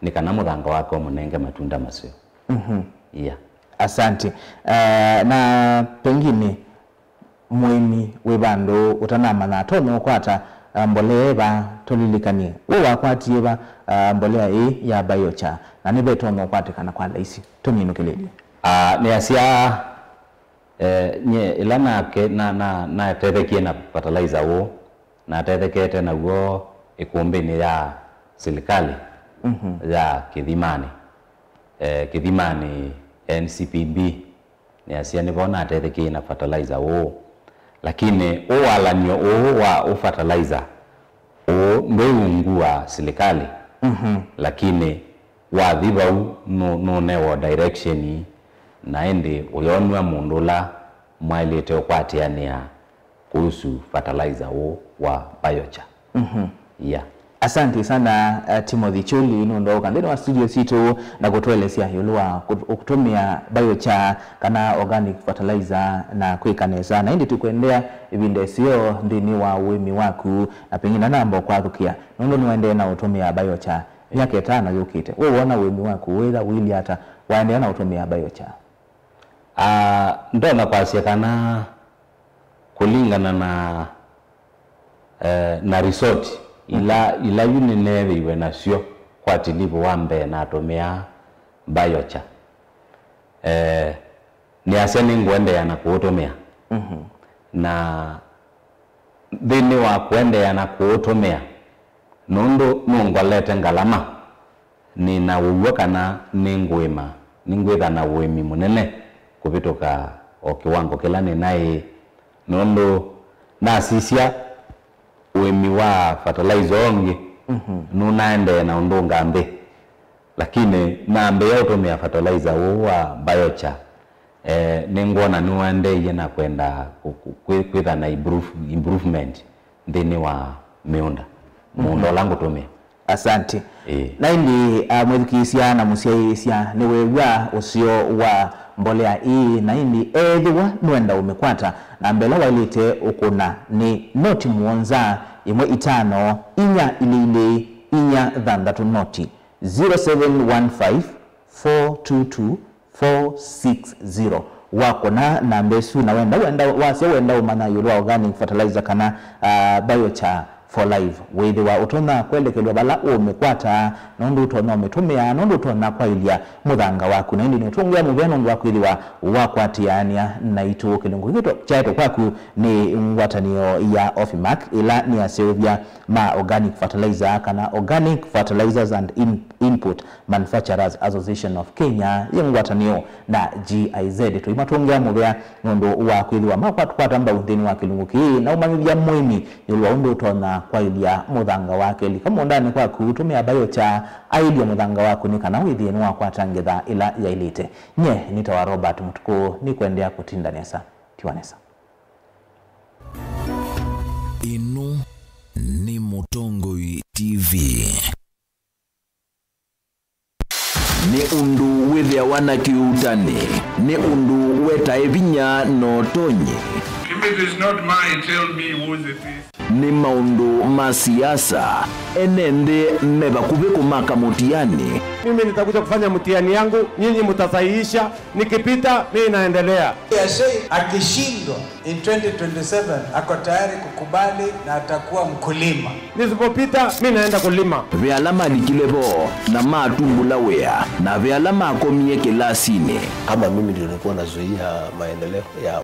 nĩ kana mũthanga wake ũmũnenge matunda maseo. Mhm. Yeah. Asante. Eh, na pengine mũĩmi wĩ vandũ ũtanamanya atonya ũkwata, ah, mbolea ĩva, tũlilikany'e, we wakwatie va, ah, mbolea ĩĩ ya biochar, na nĩva ĩtonya ũkwatĩkana kwa laisi? Tũminũkĩlĩlye. Ah, nĩasya, eh, nye ĩla nake-, na, na, natethekie na fertilizer ũũ, natethekete naw'o ĩkũmbĩnĩ ya silikalĩ, mhm, ya Kĩthimanĩ, eh, Kĩthimanĩ N C P B. Nĩasya nĩvo natethekie na fertilizer ũũ. Lakini ũwalan'yo ũũ wa ũ fertilizer ũũ ndwĩ ungu wa silikalĩ. Mhm. Lakini wathi vau nũ-, nũnewa direction, na ĩndĩ ũyonw'a mũndũ ũla mwaĩlĩte ũkwatĩanĩa kuhusu fertilizer ũũ wa biochar. Mhm. Yeah. Asante sana, uh, Timothy Chuli, nũndũ wa ũka nthĩnĩ wa studio sitũ na kũtũelesya ĩũlũ wa kũt-, kũtũmĩa biochar kana organic fertilizer na kwĩka nesa. Na ĩndĩ tũkwendea ĩvinda ĩseo nthĩnĩ wa ũĩmi waku, na pengine namba ũkwathũkĩa nũndũ nĩwaendee na ũtũmĩa biochar myaka ĩtano yũkĩte. We wona ũĩmi waku wĩtha ũilyĩ ata waendea na ũtũmĩa biochar? Ah, ndonya kwasya kana kũlingana na, eh, na resort ila, ila yu nĩneethĩiwe nasyo kwa tilivu wa mbee natũmĩaa biochar. Eh, nĩasya nĩngũendeea na kũũtũmĩa. Mhm. Na nthĩnĩ wa kũendeea na kũũtũmĩa, nũndũ nũngolete ngalama, nĩ na ũw'o kana nĩngũĩma, nĩngwĩtha na ũĩmi mũnene kũvĩtũka o kĩwango kĩla nĩ naĩ, nũndũ nasisya ũĩmi wa fertilizer ũngĩ, mhm, nũnaendee na ũndũnga nthĩ. Lakini nambĩĩa ũtũmĩa fertilizer ũũ wa biochar, eh, nĩngwona nĩũendeeie na kwenda kũ-, kũ-, kwĩ-, kwĩtha na improve-, improvement nthĩnĩ wa mĩũnda, mũũnda, mhm, ũla ngũtũmĩa. Asante. Ĩĩ. Na ĩndĩ, ah, mwĩthukĩĩsya na mũsyaĩĩsya, nĩweew'a ũseo wa mbolea ĩĩ, na ĩndĩ ethĩwa nũenda ũmĩkwata, namba ĩla waĩlĩte ũkũna nĩ noti mũonza, ĩmwe itano, inya ilĩ ilĩ, inya thanthatũ noti. Zero seven one five, four two two, four six zero. Wakũna namba ĩsu na wenda, wenda, wasya wenda ũmanya ĩũlũ wa organic fertilizer kana, ah, biochar for life, wĩthĩwa ũtonya kwendekelw'a vala ũũmĩkwata, nũndũ ũtonya ũmĩtũmĩa, nũndũ ũtonya kwaĩlya mũthanga waku. Na ĩndĩ nĩũtũngĩa mũvea nũndũ wa kwĩthĩwa wakwatĩanĩa naitũ. Kĩlungu kĩu kyaetwe kwaku nĩ ngwatanĩo ya Ofimac, ĩla nĩ aseũvya ma organic fertilizer kana Organic Fertilizers and In-, Input Manufacturers Association of Kenya yĩ ngwatanĩo na G I Z. Tũimatũngĩa mũvea nũndũ wa kwĩthĩwa makwatũkwata mbau nthĩnĩ wa kĩlungu kĩĩ na ũmanyĩthya mũĩmi ĩũlũ wa ũndũ ũtonya kwaĩlya mũthanga wake. Lika mũũndanĩ kwaku, tũmĩa biochar, aĩlya mũthanga waku nĩ kana wĩthĩe nĩwakwata ngetha ĩla yaĩlĩte. Nye nĩtawa Robert Mũtukũ, nĩkwendea kũtinda nesa. Tiwa nesa. Ĩno nĩ Mũtongoi T V. Ũndũ wĩthĩawa na kĩuutani nĩ ũndũ wetae vinya na ũtonyi. If it is not mine, tell me whose it is. Nĩ maũndũ ma siasa, ene nthĩ me vakuvĩ kũmaka mũtiani. Mimi nitakuja kufanya mtihani yangu, nyinyi mtasahihisha, nikipita, mimi naendelea. Akishindwa in twenty twenty-seven, ako tayari kukubali na atakuwa mkulima. Nisipopita, mimi naenda kulima. Ve ala malikile vo na matumbũla wĩa, na ve ala makomie kĩlasinĩ. Kama mimi ndio nilikuwa nazuia maendeleo ya